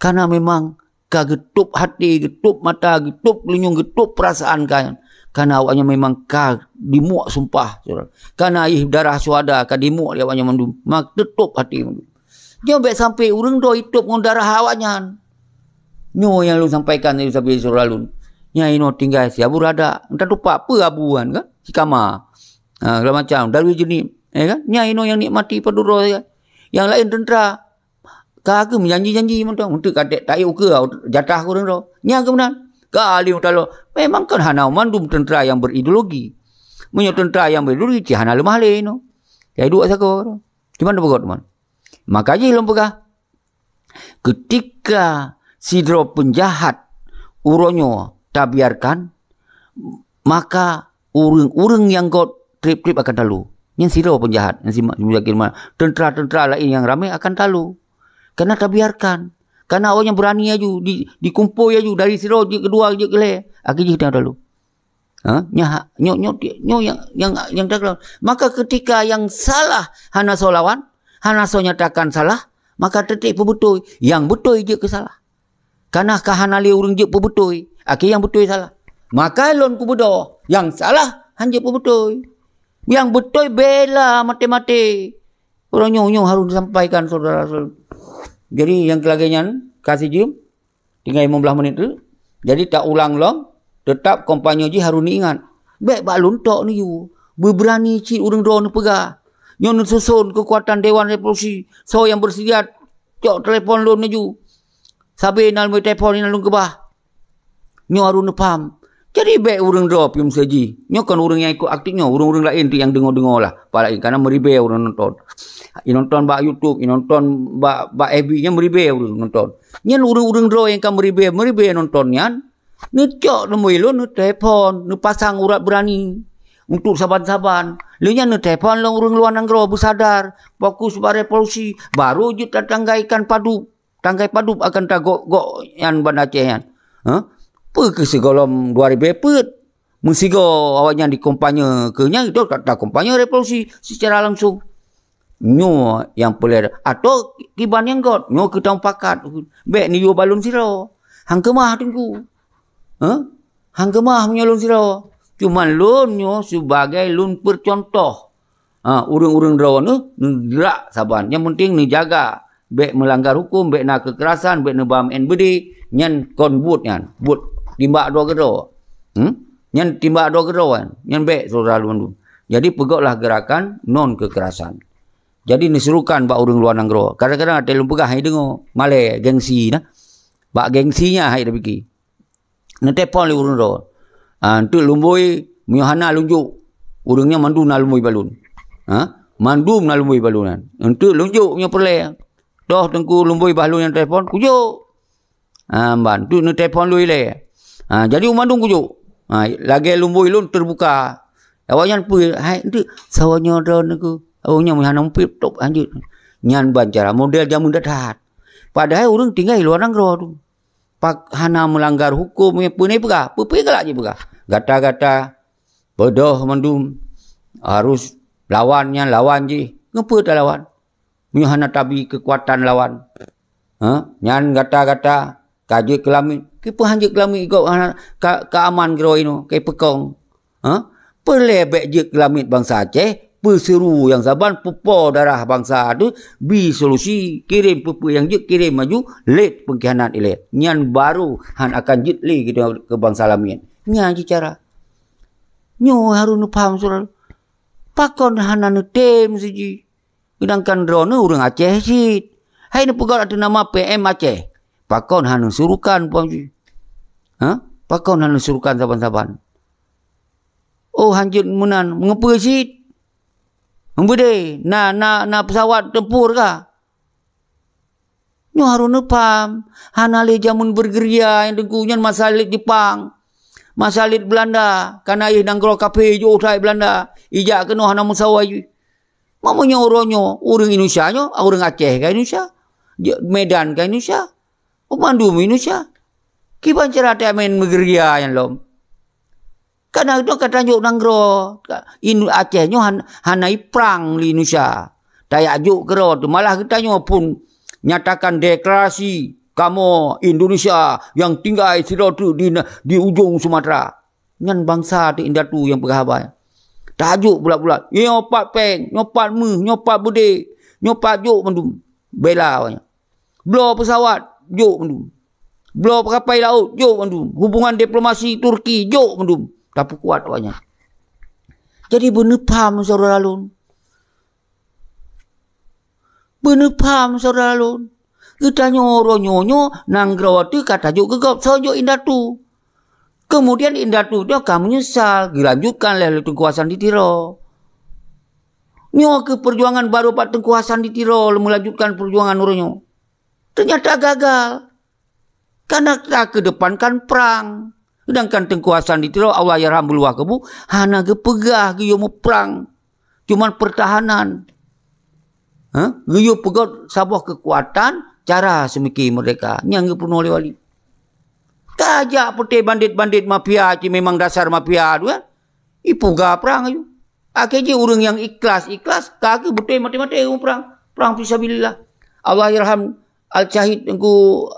Kana memang ka geutôb até, geutôb mata, geutôb leunyueng, geutôb peurasaan ka nyan. Kana awaknyan memang ka dimuek sumpah, syedara. Kana aih darah syuhada ka dimuek lé awaknyan mandum. Mak teutôb até mandum. Nyoe bék sampai ureuëng droe itôb ngon darah awaknyan. Nyoe nyang lôn sampaikan lé sabe syedara lôn. Nyan inoe tinggai si Abu Radak, entah tupak peue Abu nyan kan? Si Kama. Ha, segala macam. Darwi Jeunib, ya kan? Nyan inoe nyang nikmati padum droe, ya kan? Nyang laén teuntra, ka keuh meujanji-janji mantong. Untuk ka ta-, taék ukeue jatah ureuëng droe. Nyan keuh meunan. Ka alim taloe. Memang kan hana mandum teuntra nyang berideologi. Meunyoe teuntra nyang berideologi, cit hana leumah lé inoe. Jai duek sagoe. Cuman beugöt man. Maka jih lôn peugah, keutika sidroe peunjahat uroe nyoe tabiarkan, maka ureuëng-ureuëng nyang göt treb-treb akan talo. Nyan sidroe peunjahat, nyan si Ma-, si Muzakir Manaf. Teuntra-teuntra laén nyang ramé akan talo. Karena tabiarkan. Karena awaknyan beurani aju, di, dikumpôi aju dari sidroe jeuet keudua, jeuet keulhèe. Akhé jih talo. Ha? Nyoe, nyoe, nyoe, nyoe nyang, nyang, nyang takalon. Maka keutika nyang salah hana soe lawan, hana soe nyatakan salah, maka teutek peubeutôi. Nyang beutôi jeuet keu salah. Kana ka hana lé ureuëng jeuet peubeutôi, akhé nyang beutôi salah. Maka lôn kubeudôh, nyang salah han jeuet peubeutôi. Nyang beutôi bela maté-maté. Uroe nyoe, nyoe harôh disampaikan syedara-syedara. Jadi, nyang keu lagèe nyan, ka sijeuem, tinggai limong blaih menit teuk. Jadi, taulang lom, teutap kampanye jih harôh neuingat. Bèk bak lôn tok neuyue. Beubeurani cit ureuëng droe neupeugah. Nyoe neususon keukuatan Dewan Revolusi. Soe nyang beuseudia cok telepon lôn laju. Sabe na lôn telepon, na lôn keubah. Nyoe harôh neupaham. Jadi bèk ureuëng droe pih meuseujih. Nyoe kon ureuëng nyang ikot aktif nyoe, ureuëng-ureuëng laén tu nyang deungoe-deungoe lah. Pala kana meuribèe ureuëng nonton. Inonton bak YouTube, inonton bak, bak F B, nyan meuribèe ureuëng nonton. Nyan ureuëng-ureuëng droe nyang ka meuribèe, meuribèe nonton nyan, neucok nomor lôn, neutelepon, neupasang urat beurani untuk saban-saban. Lheueh nyan neutelepon lom ureuëng luwa nanggroe beusadar, fokus bak revolusi, baru jeuet tatanggai ikan padub. Tanggai padub akan tagok-gok nyan Banda Aceh nyan. Ha? Peu keuh sigohlom dua ribèe peuet. Meusigoe awaknyan dikompanye keu nyan, itu ta-, takompanye revolusi secara langsung. Nyoe nyang peulée atau kiban nyang göt, nyoe keu tamupakat. Bèk neuyue balon sidroe. Han keumah Teungku. Hah? Han keumah meunyoe lôn sidroe. Cuman lôn nyoe sibagai lôn peucontoh. Ha, ureuëng-ureuëng droeneuh neugrak saban. Nyang penting neujaga. Bék meulanggar huköm, bék na keukerasan, bék neuba meu'en beudé. Nyan kon buet nyan. Buet timbak droe keudroe. Hmm? Nyan timbak droe keudroe nyan. Nyan bék syedara lôn mandum. Jadi peugoklah gerakan non kekerasan. Jadi neusurukan bak ureuëng luwa nanggroe. Kadang-kadang até lôn peugah hai deungoe, malée gengsi nah. Bak gengsi nyan hai tapike. Neuteupon lé ureuëng droe. Ah, enteuk lumboi meunyoe hana lôn jok. Ureuëng nyan mandum na lumboi bak lôn. Ha? Mandum na lumboi bak lôn nyan. Enteuk lôn jok meunyoe peureulée. Toh Teungku lumboi bak lôn nyang teupon, kujok. Ha, ban tu neuteupon lôn ilée. Ha, jadi u mandum kujok. Ha, lagée lumboi lôn teubuka. Awaknyan peue, hai enteuk sawoe nyoe droeneuh ku. Awaknyan meuhana muphom top hanjeuet. Nyan ban cara model jameun that-that. Padahai ureuëng tinggai luwa nanggroe tu. Pak hana meulanggar huköm, peue neupeugah, peue-peue galak jipeugah. Gata-gata beudôh mandum harus lawan nyan lawan jih. Ngeupeu talawan? Meunyoe hana tabi keukuatan lawan. Ha? Nyan gata-gata ka jeuet keu lamiet. Kipeue han jeuet keu lamiet gob hana ka, ka aman keudroe inoe, ka ipeukong. Ha? Peureulée bék jeuet keu lamiet bansa Aceh, peuseuru nyang saban peupo darah bansa teuh, bi solusi, kirém peue-peue nyang jeuet, kirém maju, lét peungkhianat ilée. Nyan barô han akan jeuet lé keu, keu bansa lamiet. Nyan cit cara. Nyoe harôh neupham syedara. Pakon hana neutem siji? Seudangkan droeneuh ureuëng Aceh cit. Hai neupeugah ateueh nama P M Aceh. Pakon hana neusurukan puang jih? Ha? Pakon hana neusurukan saban-saban? Oh, hanjeuet meunan, meungeupeu cit? Meubeude, na, na, na peusawat tempur ka? Nyoe harôh neupham, hana lé jameun bergeria nyang teungku nyan masa lét Jepang. Masa lét Belanda, kana yeh nanggroe kaphé jiôh that Belanda, ijak keunoe hana meusawa jih. Meunyoe uroe nyoe, ureuëng Indonesia nyoe, ureuëng Aceh ka Indonesia, Medan ka Indonesia, bandum Indonesia. Kiban cara tamén meugeria nyan lom. Kana geutanyoe ka tanjok nanggroe, Aceh nyoe han, hana iprang lé Indonesia. Tajak jok keudroe teuh, malah geutanyoe pun nyatakan deklarasi kamoe Indonesia nyang tinggai sidroe teuk di, di ujong Sumatera. Nyan bansa teuh indatu nyang peugah haba nyan. Tajok bulat-bulat, nyoe pat péng, nyoe pat méuh, nyoe pat beudé, nyoe pat jok mandum. Bela awaknyan. Bloe peusawat, jok mandum. Bloe peukapai laôt, jok mandum. Hubungan diplomasi Turki, jok mandum. Tapeukuat awaknyan. Jadi beuneupham syedara lôn. Beuneupham syedara lôn. Geutanyoe uroe nyoe nyoe nanggroe teuh ka tajok keu gob, soe jok indatu. Keumudian indatu nyoe ka meunyeusal, geulanjutkan lé Teungku Hasan di Tiro. Nyoe keuh peujuangan barô pat Teungku Hasan di Tiro meulalanjutkan peujuangan uroe nyoe. Teunyata gagal. Kana takeudepankan prang. Seudangkan Teungku Hasan di Tiro, Allahyarham, beuluwah kubu, hana geupeugah geuyue muprang. Cuman peurtahanan. Ha? Geuyue peugét saboh keukuatan cara seumiki meurdehka nyang geupeurunoe lé wali. Ka jak peuté bandét-bandét mafia cit, memang dasar mafia tu kan. Ipeugah prang aju. Akhé jih ureuëng nyang ikhlas-ikhlas ka geubeutôi maté-maté ureuëng prang. Prang fisabilillah. Allahyarham Al-Syahid Teungku,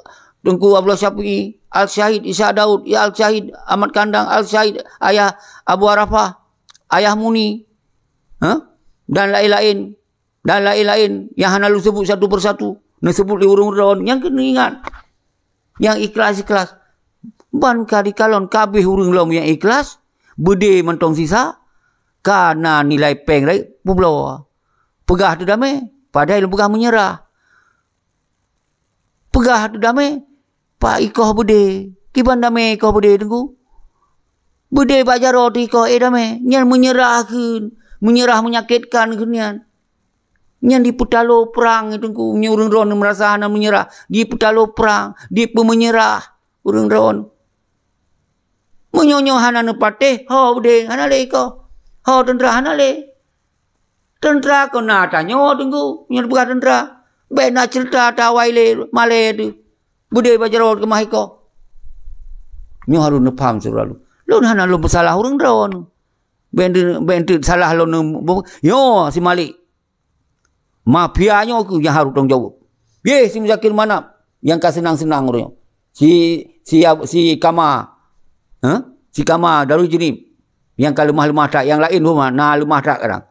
Teungku Abdullah Syafi'i, Al-Syahid Isa Daud, ya Al-Syahid Ahmad Kandang, Al-Syahid Ayah Abu Arafah, Ayah Muni, ha? Dan laén-laén, dan laén-laén nyang hana lôn seubut satu persatu, neuseubut lé ureuëng droe nyang keuneuk ingat. Nyang ikhlas-ikhlas. Ban ka dikalon ka abéh ureuëng lom nyang ikhlas, beudé mantong sisa, ka na nilai péng rayeuk peubloe. Peugah teuh damé, padahai lôn peugah meunyeurah. Peugah teuh damé, pak ikoh beudé. Kiban damé ikoh beudé Teungku? Beudé bak jaroe teuh ikoh, éh damé. Nyan meunyeurah kheun, meunyeurah meunyakétkan kheun nyan. Nyan dipeutalo prang Teungku. Meunyoe ureuëng droeneuh meurasa hana meunyeurah, dipeutalo prang, dipeumeunyeurah ureuëng droeneuh. Meunyoe nyoe hana neupatéh, ho beudé hana lé ikoh, ho teuntra hana lé. Teuntra kon na tanyoe Teungku, meunyoe teupeugah teuntra. Bék na ceurita tawai lé malée teuh. Beudé bak jaroe keumah ikoh. Nyoe harôh neupham syedara lôn. Lôn hana lôn peusalah ureuëng droeneuh. Bék, bék salah lôn, nyoe si Malik. Mafia nyoe keuh nyang harôh tanggung jaweueb. Yeh, si Muzakir Manaf nyang ka seunang-seunang uroe nyoe. Si, si, si Kama. Huh? Si Kama Darul Junib. Nyang ka leumah-leumah that, nyang laén pun na leumah that kadang.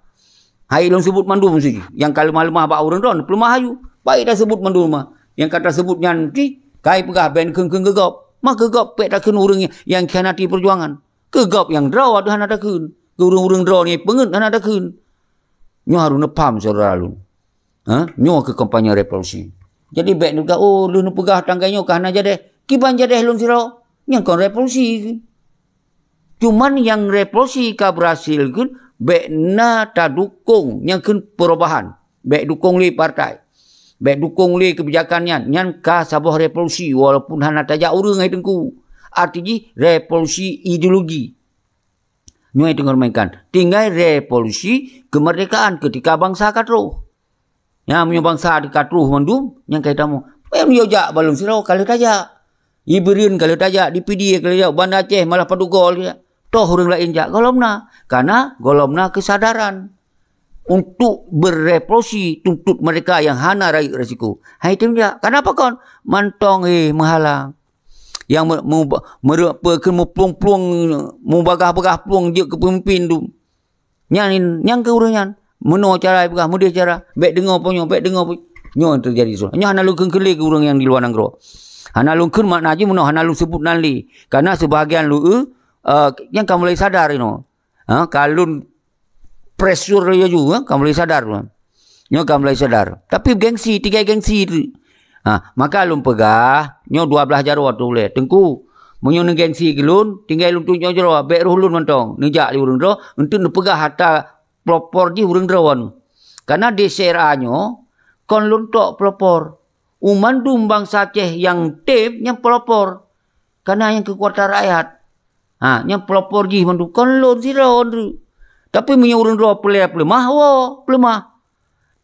Hai lôn seubut mandum si, nyang ka leumah-leumah bak ureuëng droe, peuleumah aju. Baik taseubut mandum mah. Nyang ka taseubut nyan ti, kai peugah ben kheun-kheun keu gob. Mah keu gob pek takheun ureuëng nyang khianati peujuangan. Keu gob nyang droe tu hana takheun. Keu ureuëng-ureuëng droe ni peungeuet hana takheun. Nyoe harôh neupham syedara lôn. Ha? Nyoe keuh kampanye revolusi. Jadi bék neupeugah, "Oh, lheueh neupeugah tanggai nyoe ka hana jadeh." Kiban jadeh lôn sidroe. Nyang kon revolusi keuh. Cuman nyang revolusi ka berhasil keuh bék na tadukong nyang kheun perubahan. Bék dukong lé partai. Bék dukong lé keubijakan nyan. Nyan ka saboh revolusi walaupun hana tajak ureuëng hai Teungku. Arti jih revolusi ideologi. Nyoe teungoh meuikan. Tinggai revolusi kemerdekaan ketika bansa ka troh. Nyan meunyoe bansa ka troh mandum, nyang kai tamu. Meunyoe jak balon sidroe ka lheueh tajak. Di Bireuen ka lheueh tajak, di Pidie ka lheueh tajak, Banda Aceh malah padub goe jak. Toh ureuëng laén jak, gohlom na. Karena gohlom na kesadaran untuk berevolusi tuntut mereka yang hana rayeuk resiko. Hai tem jak. Kenapa kon? Mantong eh meuhalang. Nyang me-, mu-, meureuek peue keu muplueng-plueng, mubagah-bagah plueng jeuet keu peumimpin tu. Nyan, nyan keu ureuëng nyan. Meunoe cara jipeugah, meudeh cara, bék deungoe po nyoe, bék deungoe po nyoe. Nyoe teujadi soe. Nyoe hana lôn kheun keu lé keu ureuëng nyang di luwa nanggroe. Hana lôn kheun makna jih meunoe, hana lôn seubut nan lé. Karena seubahagian lu, eh, nyang ka mulai sadar inoe. Ha, ka lôn pressure laju, ha, ka mulai sadar lôn. Nyoe ka mulai sadar. Tapi gengsi, tinggai gengsi tu. Ha, maka lôn peugah, nyoe dua blaih jaroe tu ulée. Teungku, meunyoe neugengsi keu lôn, tinggai lôn tunyok jaroe, bék roh lôn mantong. Neujak lé ureuëng droe, untuk neupeugah ata pelopor jih ureuëng droe nyoe. Karena di C R A nyoe, kon lôn tok pelopor. U mandum bansa Aceh nyang tem nyang pelopor. Karena nyang keukuatan rakyat. Ha, nyang pelopor jih mandum kon lôn sidroe ndru. Tapi meunyoe ureuëng droe peulée peuleumah, woe, peuleumah.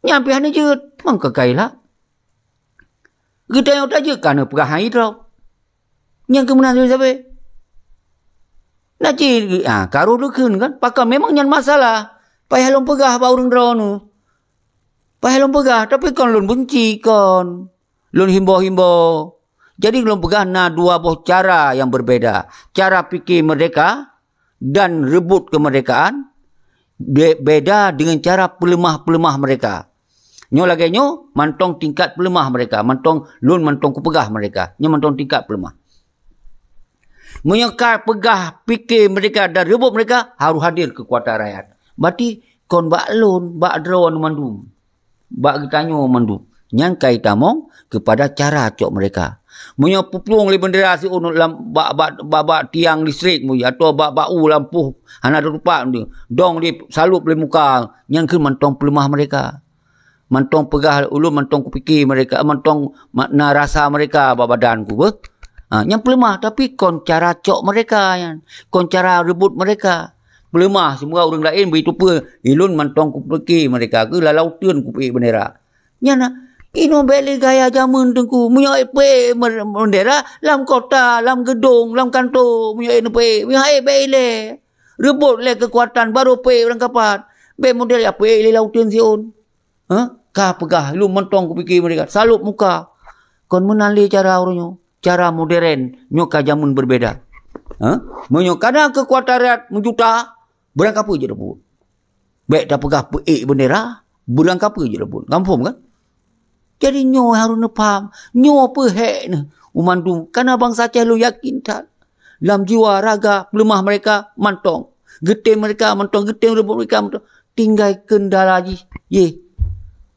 Nyan pih hana jeuet, mangka kailah. Geutanyoe tajeuet ka neupeugah hai droe. Nyang keumeunang sabe-sabe. Na cit, ha, karu dukheun kan? Pakon memang nyan masalah. Payah lôn peugah bak ureuëng droe nu. Payah lôn peugah, tapi kon lôn benci kon. Lôn himbau-himbau. Jadi lôn peugah na dua boh cara yang berbeda. Cara fikir merdeka dan rebut kemerdekaan be-, beda dengan cara peuleumah-peuleumah mereka. Nyoe lagée nyoe mantong tingkat peuleumah mereka, mantong lôn mantong kupeugah mereka. Nyoe mantong tingkat peuleumah. Meunyoe ka peugah fikir merdeka dan rebut merdeka, harôh hadir keukuatan rakyat. Berarti kon bak lôn, bak droe mandum. Bak geutanyoe mandum. Nyan kai tamong keupada cara cok merdeka. Meunyoe puplueng lé bendera siuneuk lam bak, bak, bak, bak tiang listrik mui, atau bak, bak u lampôh hana teutupak, dong lé salôb lé muka, nyan keuh mantong peuleumah merdeka. Mantong peugah ulôn, mantong kupike mereka, mantong ma-, na rasa mereka bak badan ku beuh. Ha, nyang peuleumah, tapi kon cara cok mereka nyan, kon cara rebut mereka. Peuleumah, semoga ureuëng laén beuteupeue, ilôn mantong kupike mereka keuh lam lauteuen kupeuék bendera. Nyan na, inoe bék lé gaya jameun Teungku. Meunyoe ék peuék mer-, bendera lam kota, lam geudong, lam kanto, meunyoe ék neupeuék, meunyoe ék bék ilée. Rebot lé keukuatan, barô peuék ureuëng kapat. Bék model ya peuék lé lauteuen siôn. Ha? Ka peugah, lôn mantong kupike mereka. Salôb muka. Kon meunan lé cara uroe nyoe. Cara modern. Nyoe ka jameun berbeda. Ha? Meunyoe kana keukuatan rakyat meujuta, beurangkapeue jeuet rebot. Bék tapeugah peuék bendera, beurangkapeue jeuet rebot. Kamu phom kan? Jadi nyoe harôh neupaham. Nyoe peuhék neuh. U mandum. Kana bansa Aceh lôn yakin that. Lam jiwa raga peuleumah mereka mantong. Geutem mereka mantong, geutem rebot mereka mantong. Tinggai kendala jih. Yeh.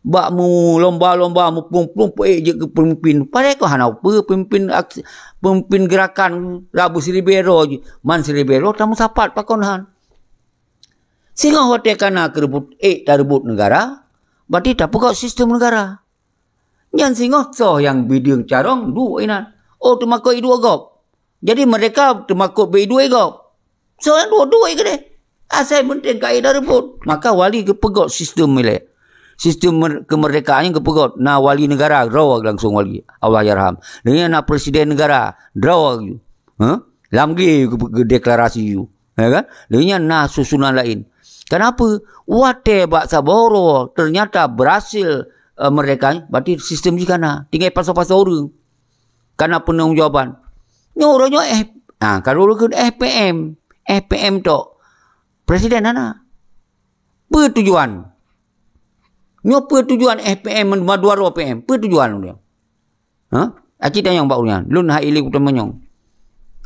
Bak meulomba-lomba, meuplueng-plueng peuék jeuet keu peumimpin. Padahai kok hana peue peumimpin aks-, peumimpin gerakan rabu siribèe droe jih. Man siribèe droe tameusapat pakon han. Singoh watée kana keureubot ék tareubot neugara, berarti tapeugöt sistem neugara. Nyan singoh soe nyang bideueng carông duek inan. Oh, teumakot iduek gob. Jadi mereka teumakot beu iduek gob. Soe nyang duek-duek keudeh. Asai penting ka ida reubot. Maka wali geupeugöt sistem ilée. Sistem mer-, kemerdekaan nyan geupeugöt. Na wali negara, droe langsung wali. Allahyarham. Lheueh nyan na presiden negara, droe. Huh? Lam gé geu-, geudeklarasi. Ya kan? Lheueh nyan na susunan laén. Kenapa? Watée bak saboh uroe ternyata berhasil, eh, mereka, berarti sistem jih kana. Tinggai pasoe-pasoe ureuëng. kana peunanggung jawaban. Nyoe uroe nyoe eh, ha, ka lôn kheun S P M, S P M tok. Presiden hana. Peue tujuan? Nyoe peue tujuan S P M mandua droe P M? Peue tujuan lôn? Ha? Aci tanyong bak ureueng nyan. Lôn hai lé kuteumanyong.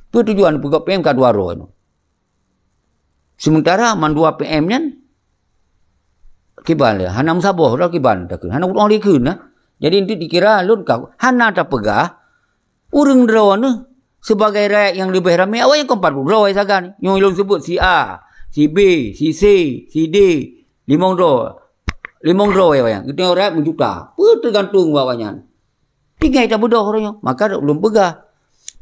Peue tujuan peugöt P M ka dua droe nyoe? Sementara mandua P M nyan kiban lé, hana meusaboh dah kiban takheun. Hana ureueng lé kheun nah. Jadi, enteuk dikira lôn ka hana tapeugah ureueng droeneuh sebagai rakyat nyang leubeh ramé, awaknyan kon padub droe sagan. Nyoe lôn seubut si A, si B, si C, si D, limong droe. Limong droe awaknyan. Geutanyoe rakyat meujuta. Peue teugantung bak awaknyan. Tinggai tabeudôh uroe nyoe. Maka ulôn peugah,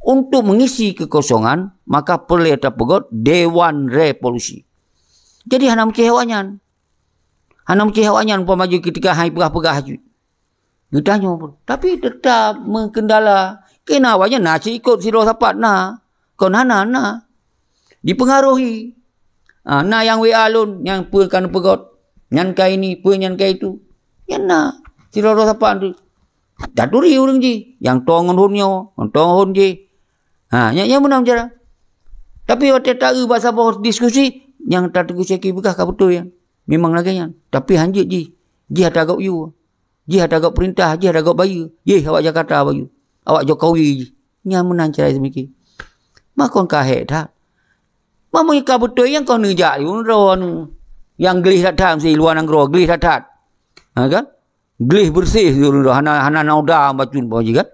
untuk mengisi kekosongan, maka peureulée tapeugöt Dewan Revolusi. Jadi hana meucéh awaknyan. Hana meucéh awaknyan umpama jih keutika hai peugah-peugah jih. Geutanyoe pun. Tapi tetap meukendala. Kena awaknyan na cit ikot sidroe sapat na. Kon hana na. Dipengaruhi. Ha, na nyang W A lôn, nyang peue ka neupeugöt. Nyan ka ini, peue nyan ka itu. Nyan na. Sidroe-droe sapat tu. Taturi ureueng jih. Nyang toe ngon hon nyoe, nyang toe ngon hon jih. Ha, nyan, nyan meunan cara. Tapi watée taeu bak saboh diskusi, nyang tateuka seki peugah ka beutôi nyan. Memang lagée nyan. Tapi hanjeuet jih. Jih ata gop yue. Jih ata gop peurintah, jih ata gop bayeue. Jih awak Jakarta bayeue. Awak Jokowi jih. Nyan meunan cara seumiké. Makon ka hék that. Meunyoe ka beutôi nyang kon neujak yue droeneuh. Nyang gleh that-that meusi luwa nanggroe, gleh that-that. Ha kan? Gleh beureuséh yue droeneuh, hana, hana noda bacut bak jih kan?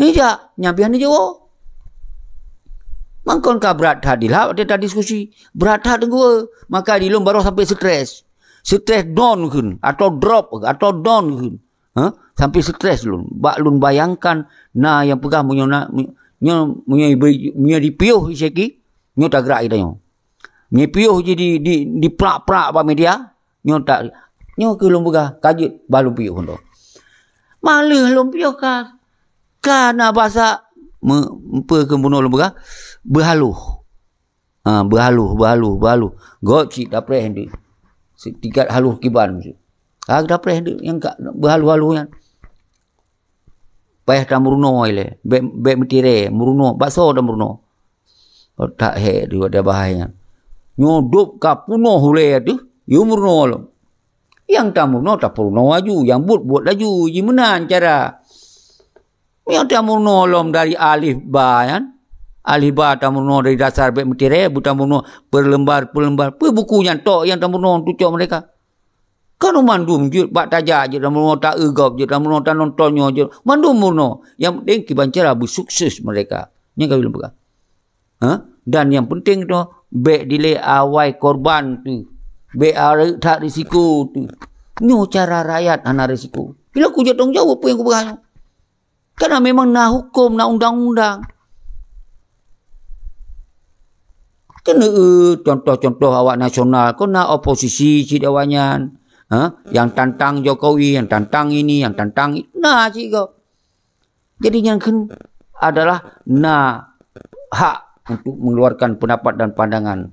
Neujak, nyan pih hana jiwoe. Makon ka brat that dilhah watée tadiskusi. Brat that teungku. Maka di lôn baroe sampai stres. Stres down kheun, atau drop, atau down kheun. Ha? Sampai stres lôn. Bak lôn bayangkan na nyang peugah meunyoe na, meunyoe, meunyoe, meunyoe dipiôh seki, nyoe tagrak geutanyoe. Meunyoe piôh jih di, di, diprak-prak bak media, nyoe tak, nyoe keuh lôn peugah, ka jeuet bah lôn piôh nyoe. Maleuh lôn piôh ka, ka na basa, me-, peue keuh bunoe lôn peugah, beuhaloh. Ha, beuhaloh, beuhaloh, beuhaloh. Gop cit dapreh deuh. Seutingkat haloh kiban cit. Ha, dapreh deuh nyang ka beuhaloh-haloh nyan. Payah tameurunoe ilée. Bék, bék meutirée, meurunoe. Bak soe tameurunoe? Otak hék deuh watée bahai nyan. Nyoe dop ka peunoh ulée deuh, yue meurunoe lom. Nyang tameurunoe tapeurunoe laju, nyang buet buet laju, jimeunan cara. Meunyoe tameurunoe lom dari alif ba nyan, alif ba tameurunoe dari dasar bék meutirée, beutameurunoe per lembar, per lembar. Peue buku nyan tok nyang tameurunoe tucok meureka. Kan mandum jeuet bak tajak jeuet tameurunoe, taeu gob jeuet tameurunoe, tanonton nyoe jeuet, mandum meurunoe. Nyang penting kiban cara beusukses meureka. Nyan ka lôn peugah. Ha? Dan nyang penting tu, bék dilée awai korban tu. Bék areuek that risiko tu. Nyoe cara rakyat hana risiko. Bila kujak tanggung jaweueb peue nyang kupeugah nyoe. Karena memang na huköm, na undang-undang. Keuneuk, eh, contoh-contoh awak nasional, kon na oposisi cit awaknyan. Ha? Nyang tantang Jokowi, nyang tantang ini, nyang tantang i-, na cit gob. Jadi nyan kheun adalah na hak untuk mengeluarkan pendapat dan pandangan.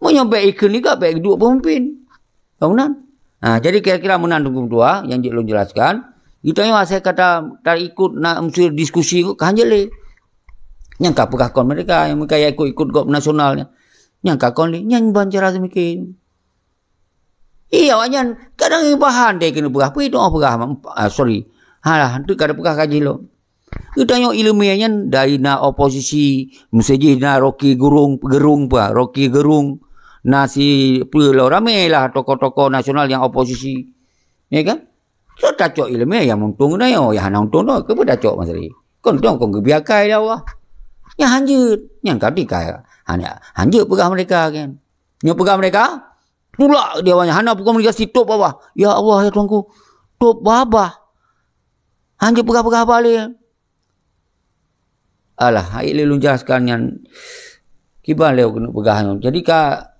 Meunyoe bék ikheun juga, bék duek peumimpin. Ka meunan. Ha, jadi kira-kira meunan Teungku Meutuah nyang jeuet lôn jelaskan. Geutanyoe asai ka ta-, taikot na meusti diskusi ka hanjeuet lé. Nyang ka peugah kon meureka, nyang meureka ya ikot-ikot gob nasional nyan. Nyang ka kon lé, nyan ban cara seumiké. Iya, awaknyan kadang ibahan deh keuneuk peugah. Peue itu peugah, ah, sorry. Halah, tu kada peugah ka jih lom. Geutanyoe ileumèe nyan dari na oposisi, meuseu jih na Rocky Gerung, Gerung pah, Rocky Gerung, na si peue lom, ramé lah tokoh-tokoh nasional nyang oposisi. Ya kan? So tacok ileumèe nyang muntong geutanyoe, nyang hana muntong tu, keupeue tacok masa tadi? Kon dong kon geubiakai lé Allah. Nyang hanjeuet, nyang ka tika, hana, hanjeuet peugah meureka kan. Nyoe peugah meureka, tulak di awaknyan, hana peukomunikasi, tôp babah. Ya Allah, ya Tuhanku, tôp babah. Hanjeuet peugah-peugah haba lé. Alah, hai lé lôn jelaskan nyan. Kiban lé keuneuk peugah nyoe. Jadi ka,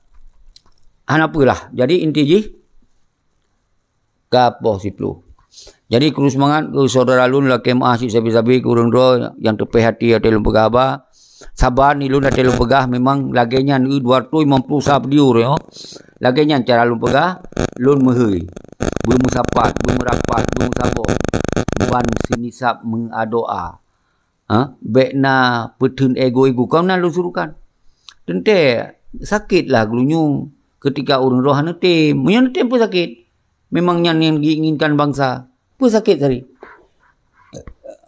hana peue lah. Jadi inti jih, ka poh siploh. Jadi kru seumangat keu syedara lôn lakèe meu'ah cit sabe-sabe keu ureueng droe nyang teupéh até watèe lôn peugah haba. Saban ilôn watèe lôn peugah memang lagèe nyan, eu, dua ratus lima puluh sa video nyoe. Lagèe nyan cara lôn peugah, lôn meuhôi. Beumeusapat, beumeurapat, beumeusaboh. Ban sinisab meuadoa. Ha? Bék na peutheun ego-ego. Kon na lôn suruhkan. Teuntée sakét lah geurunyueng ketika ureuëng droe hana tem. Meunyoe na tem peue sakét, memang nyan yang diinginkan bangsa. Peue sakét tadi?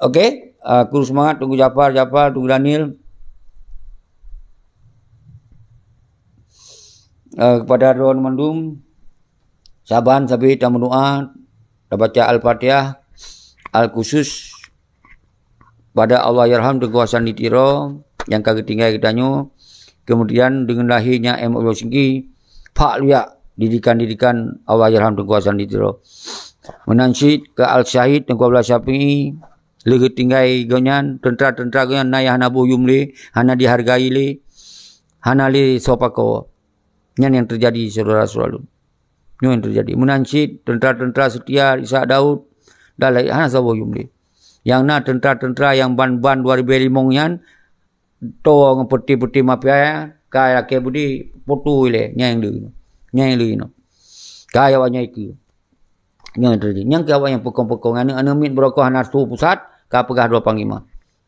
Oke, aku semangat tunggu Jafar, Jafar tunggu Daniel. Uh, kepada droe mandum, saban sabe tameudoa, tabaca Al-Fatihah, al-khusus pada Allahyarham Teungku Hasan di Tiro nyang ka geutinggai geutanyoe, kemudian deungon lahé nyan M O Singki, pak luyak didikan-didikan Allahyarham Teungku Hasan di Tiro. Meunan cit keu Al-Syahid Teungku Abdullah Syafi'i, lé geutinggai gobnyan, teuntara-teuntara gobnyan na nyang hana boh yum lé, hana dihargai lé, hana lé soe pakoe. Nyan nyang teujadi, syedara-syedara lôn. Nyoe nyang teujadi. Meunan cit teuntara-teuntara seutia Ishak Daud dan laén hana saboh yum lé. Nyang na teuntara-teuntara nyang ban-ban dua ribée limong nyan, toe ngon peuti-peuti mafia, ka lakée budi, putui lé, nyang lé. Nyang lé inoe. Ka awaknyan ikeue. Nyoe nyang teujadi. Nyang keu awaknyan peukong-peukong, aneuk-aneuk miet beurokon hana su pusat, ka peugah dua panglima.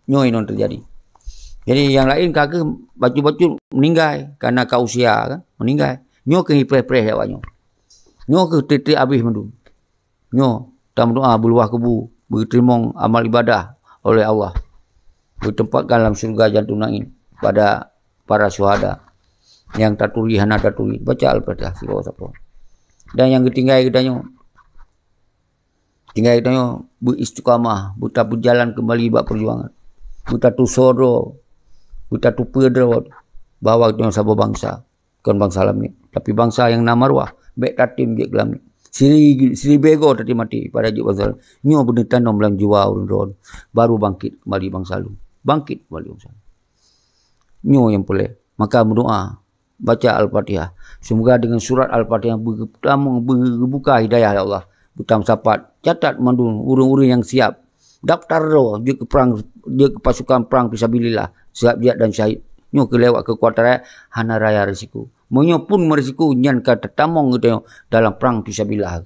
Nyoe nyang teujadi. Jadi nyang laén ka keuh bacut-bacut meuninggai karena ka usia kan, meuninggai. Nyoe keuh ipreh-preh awaknyoe. Nyoe keuh tieb-tieb abéh mandum. Nyoe tameudoa beuluwah kubu, beuteurimong amal ibadah oleh Allah. Beutempatkan lam syurga Jannatul Naim pada para syuhada. Nyang taturi hana taturi, baca Al-Fatihah sibawa sapoe. Dan nyang geutinggai geutanyoe, tinggai geutanyoe beuistiqamah, beutapeujalan keumbali bak peujuangan. Beutatusoe droe, beutatupeue droe bahwa geutanyoe saboh bansa. Kon bansa lamiet, tapi bansa nyang na maruah, bék tatem jeuet keu lamiet. Siri-, siribée goe tatem maté pada jeuet bansa lamiet. Nyoe beuneutanam lam jiwa ureuëng droe, baru bangkit keumbali bansa lôn. Bangkit keumbali bansa lôn. Nyoe nyang peureulée. Maka meudoá, baca Al-Fatihah. Semoga dengan surat Al-Fatihah beutamong, beubuka hidayah ya Allah. Beutamong sapat. Catat mandum ureuëng-ureuëng nyang siap. Daftar droe jeuet keu perang, jeuet keu pasukan perang fisabilillah, siap-siap dan syahid. Nyoe keuh lewat kekuatan rakyat, hana raya risiko. Meunyoe pun meurisiko, nyan ka teutamong geutanyoe dalam perang fisabilillah.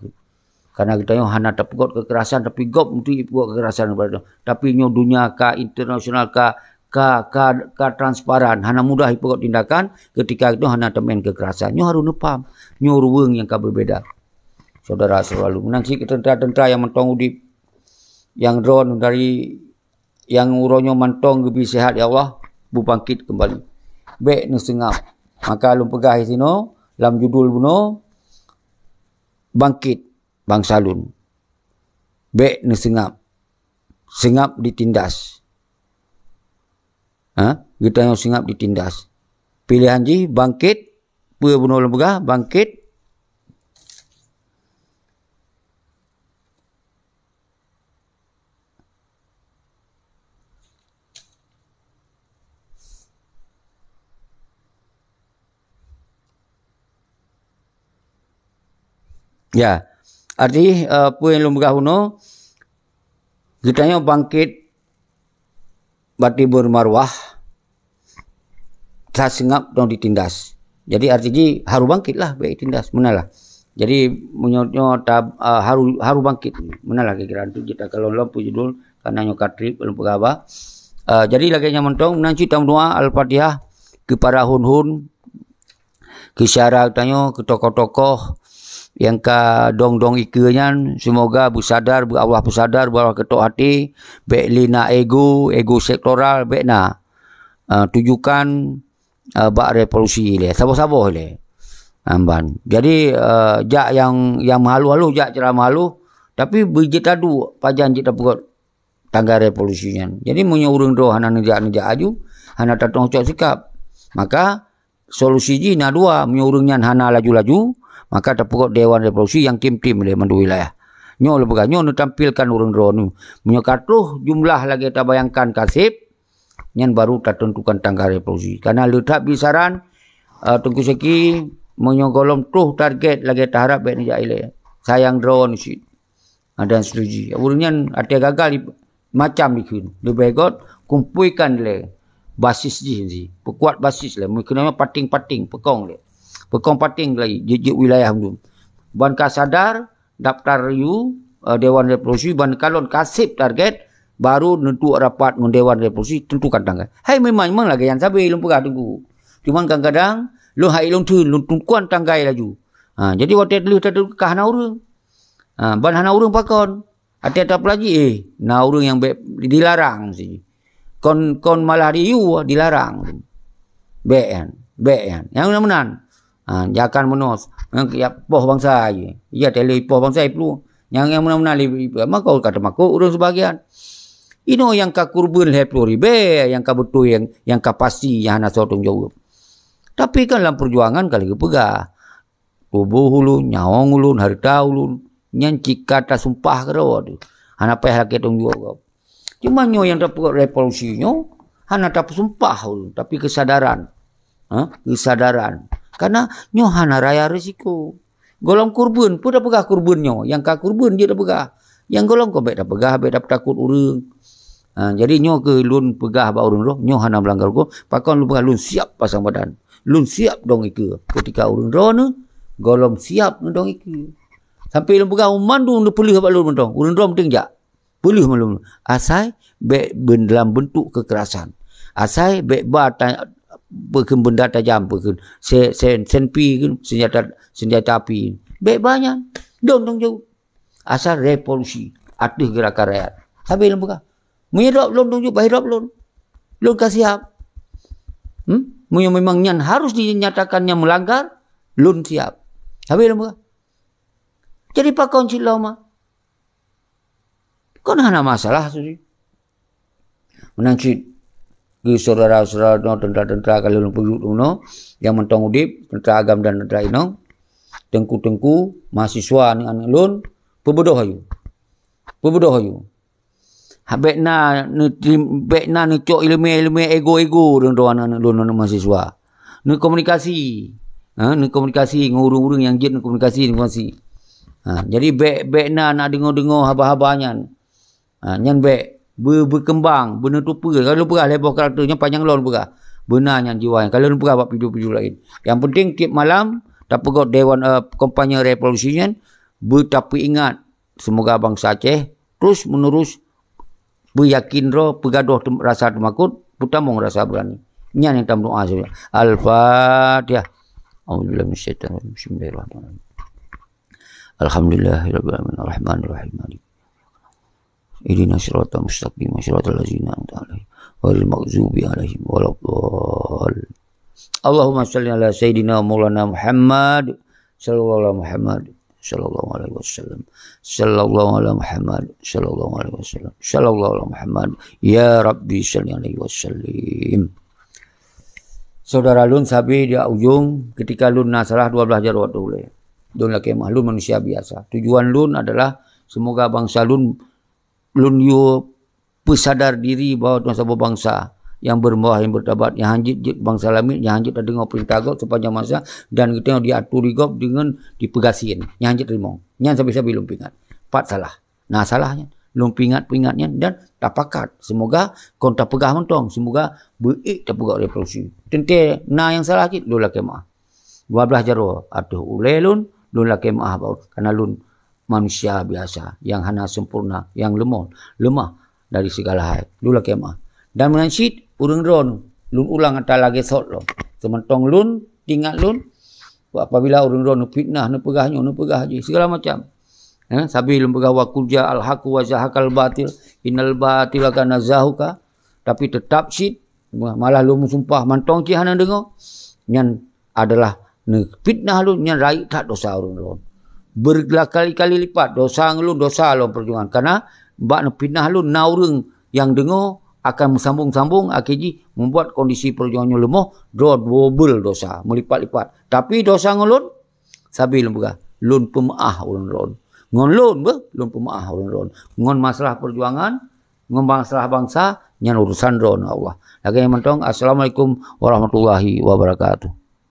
Karena geutanyoe hana tapeugot kekerasan, tapi gob meuteuk ipeugot kekerasan kepada geutanyoe. Tapi nyoe dunia ka internasional, ka, ka, ka, ka transparan, hana mudah ipeugot tindakan ketika geutanyoe hana tameu'en kekerasan. Nyoe harôh neupaham, nyoe ruweueng nyang ka beubeda. Saudara selalu, meunan cit keu teuntara-teuntara nyang mantong udeb, nyang droe dari nyang uroe nyoe mantong geubri sihat, ya Allah, beubangkit keumbali. Bék neuseungab. Maka lôn peugah disinoe, lam judul bunoe, bangkit bansa lôn. Bék neuseungab. Seungab ditindas. Ha? Geutanyoe seungab ditindas. Piléhan jih bangkit, peue bunoe lôn peugah, bangkit. Ya, arti, eh, peue nyang lôn peugah bunoe, geutanyoe bangkit bati beumaruah, taseungab dong ditindas. Jadi arti jih harôh bangkit lah, bék ditindas, meunan lah. Jadi meunyoe nyoe ta-, ah, harôh, harôh bangkit, meunan lah kira-kira. Untuk jeuet takalon lom peue judul, karena nyoe ka trép lôn peugah haba. Ah, jadi lagée nyan mantong, meunan cit tameudoá Al-Fatihah keu para hon-hon, keu syedara geutanyoe, keu tokoh-tokoh nyang ka dong-dong ikeue nyan, seumoga beusadar, beu Allah peusadar, beu Allah keutok até, bék lé na ego, ego sektoral, bék na. Ah, tujukan, ah, bak revolusi ilée, saboh-saboh ilée. Amban. Jadi, ah, jak nyang, nyang meuhaloh-haloh, jak cara meuhaloh, tapi beujeuet taduek pajan jeuet tapeugot tangga revolusi nyan. Jadi, meunyoe ureuëng droe hana neujak-neujak aju, hana tatong cok sikap, maka solusi jih na dua. Meunyoe ureuëng nyan hana laju-laju, maka tapeugot dewan revolusi nyang tim-tim lé mandum wilayah. Nyoe lôn peugah, nyoe neutampilkan ureuëng droe nyoe. Meunyoe ka troh jumlah lagée tabayangkan ka seb, nyan baru tateuntukan tangga revolusi. Karena le that bri saran, eh, Teungku Syeki, meunyoe gohlom troh target lagée taharab bék neujak ilée. Sayang droe nyoe cit. Ah, dan seterusnya. Ureuëng nyan até gagal di, macam dikheun. Leubeh göt kumpuikan lé basis jih, peukuat basis lé. Meukeunong pating-pating, peukong lé. Peukong pating lé, jeuet-jeuet wilayah mandum. Ban ka sadar, daftar yu, eh, Dewan Revolusi, ban kalon ka seb target, Baru neuduek rapat ngon Dewan Revolusi, tentukan tanggai. Hai, memang, memang lagèe nyan sabe lôn peugah Teungku. Cuman kadang-kadang lôn hai lôn theun, lôn tentukan tanggai laju. Ha, jadi watèe deuh tateuka hana ureueng. Ha, ban hana ureueng pakon. Watèe tapeulaji, eh, na ureueng nyang bèk dilarang si. Kon, kon malah diyue, dilarang. Bèk nyan, bèk nyan. Nyang meunan-meunan. Ha, jangan meunoe. Nyang ya poh bansa jih. Ya teuh lé poh bansa jih peue. Nyang, nyang meunan-meunan lé, maka ka teumakot ureueng sebagian. Inoe nyang ka kurban lhèe plôh ribèe, nyang ka beutôi, nyang, nyang ka pasti, nyang hana soe tanggung jaweueb. Tapi kan lam peujuangan ka lheueh geupeugah, tuboh ulôn, nyawöng ulôn, hareuta ulôn, nyan cit ka tasumpah keudroe teuh. Hana payah lakèe tanggung jaweueb. Cuma nyoe nyang tapeubuet revolusi nyoe, hana tapeusumpah ulôn, tapi keusadaran. Ha? Keusadaran. Karena nyoe hana raya risiko. Gohlom kurban, peue tapeugah kurban nyoe? Nyang ka kurban jeuet tapeugah. Nyang gohlom kon bèk tapeugah, bèk tapeutakot ureueng. Ha, jadi nyoe keuh lôn peugah bak ureueng droe, nyoe hana meulanggar huköm, pakon lôn peugah lôn siap pasang badan. Lôn siap dong ikeue. Keutika ureueng droeneuh, gohlom siap dong ikeue. Sampoe lôn peugah, mandum neupeuleueh bak lôn mantong. Ureueng droe mantong jak. Peuleueh mandum. Asai bèk ben-, dalam bentuk kekerasan. Asai bèk ba ta-, peukheun benda tajam, peukheun se-, sen-, senpi kheun, senjata, senjata api. Bèk ba nyan. Dong tanggung jaweueb. Asai revolusi ateueh geurakan rakyat. Sabe lôn peugah. Meunyoe drob lôn tanggung jaweueb, bah drob lôn. Lôn ka siap. Hmm? Meunyoe memang nyan harus dinyatakan nyan meulanggar, lôn siap. Sabe lôn peugah. Jadi pakon cit lom ah? Kon hana masalah tu. Meunan cit keu syedara-syedara nyoe, teuntara-teuntara ka lheueh lôn peugah dum nyoe, nyang mantong udép, teuntara agam dan teuntara inong, teungku-teungku, mahasiswa aneuk-aneuk lôn, peubeudôh ayue. Peubeudôh ayue. Ha, bèk na neutim-, bèk na neucok ileumèe-ileumèe ego-ego deungon aneuk-aneuk lôn, aneuk mahasiswa. Neukomunikasi. Ha, neukomunikasi ngon ureueng-ureueng nyang jeuet neukomunikasi, neukomunikasi. Ha, jadi bèk, bèk na, na deungoe-deungoe haba-haba nyan. Ha, nyan bèk. Be-, beukeumbang, beuneutupeue. Ka lôn peugah lhèe boh karakter nyan panyang lom lôn peugah. Beuna nyan jiwa nyan. Ka lôn peugah bak video-video laén. Nyang penting tiep malam, tapeugot dewan, eh, kampanye revolusi nyan, beutapeuingat. Semoga bansa Aceh terus menerus beuyakin droe, peugadôh tem-, rasa teumakot, peutamong rasa beurani. Nyan nyang tameudoa saja. Al-Fatihah. A'udzubillahi minasyaitonirrajim. Bismillahirrahmanirrahim. Alhamdulillahirabbil alamin. Arrahmanirrahim. Maliki. Ihdinas siratal mustaqim. Siratal ladzina an'amta 'alaihim. Ghairil maghdubi 'alaihim waladdallin. Allahumma shalli ala sayyidina maulana Muhammad sallallahu ala Muhammad sallallahu alaihi wasallam. Sallallahu ala Muhammad sallallahu alaihi wasallam. Sallallahu ala Muhammad. Ya Rabbi shalli alaihi wasallim. Syedara lôn sabe di ujong, keutika lôn na salah dua blaih jaroe ateueh ulèe. Lôn lakèe meuah, lôn manusia biasa. Tujuan lôn adalah semoga bansa lôn, lôn yue peusadar diri bahwa lôn saboh bansa nyang bermarwah, nyang bermartabat, nyang han jeuet jeuet bansa laén, nyang han jeuet tadeungoe peurintah gob sepanjang masa, dan geutanyoe diaturi gob deungon dipeugasien, nyang han jeuet teurimong. Nyan sabe-sabe lôn peuingat. Pat salah. Na salah nyan. Lôn peuingat-peuingat nyan dan tapakat. Semoga kon tapeugah mantong. Semoga beuék tapeugot revolusi. Teuntèe na nyang salah cit, lôn lakèe meuah. Dua blaih jaroe ateueh ulèe lôn, lôn lakèe meuah bak, karena lôn manusia biasa nyang hana sempurna, nyang leumoh, leumah dari segala hai. Lôn lakèe meuah. Dan meunan cit ureueng droeneuh, lôn ulang ata lagèe sot lom. Seumantong lôn, ingat lôn, apabila ureueng droeneuh neufitnah, neupeugah nyoe, neupeugah jih, segala macam. Eh, sabe lôn peugah, "Wa qul ja'al haqqu wa zahaqal batil, innal batila kana zahuqa." Tapi teutap cit, malah lôn meusumpah mantong cit hana deungoe. Nyan adalah neufitnah lôn, nyan rayeuk that dosa ureueng droeneuh. Berkali-kali lipat dosa ngon lôn, dosa lom peujuangan. Karena bak neufitnah lôn na ureueng nyang deungoe akan meusambong-sambong, akhé jih membuat kondisi peujuangan nyoe leumoh, droe double dosa, meulipat-lipat. Tapi dosa ngon lôn, sabe lôn peugah, lôn peumeu'ah ureueng droeneuh. Ngon lôn beuh, lôn peumeu'ah ureueng droeneuh. Ngon masalah peujuangan, ngon masalah bansa, nyan urusan droeneuh Allah. Lagèe nyan mantong, Assalamualaikum warahmatullahi wabarakatuh.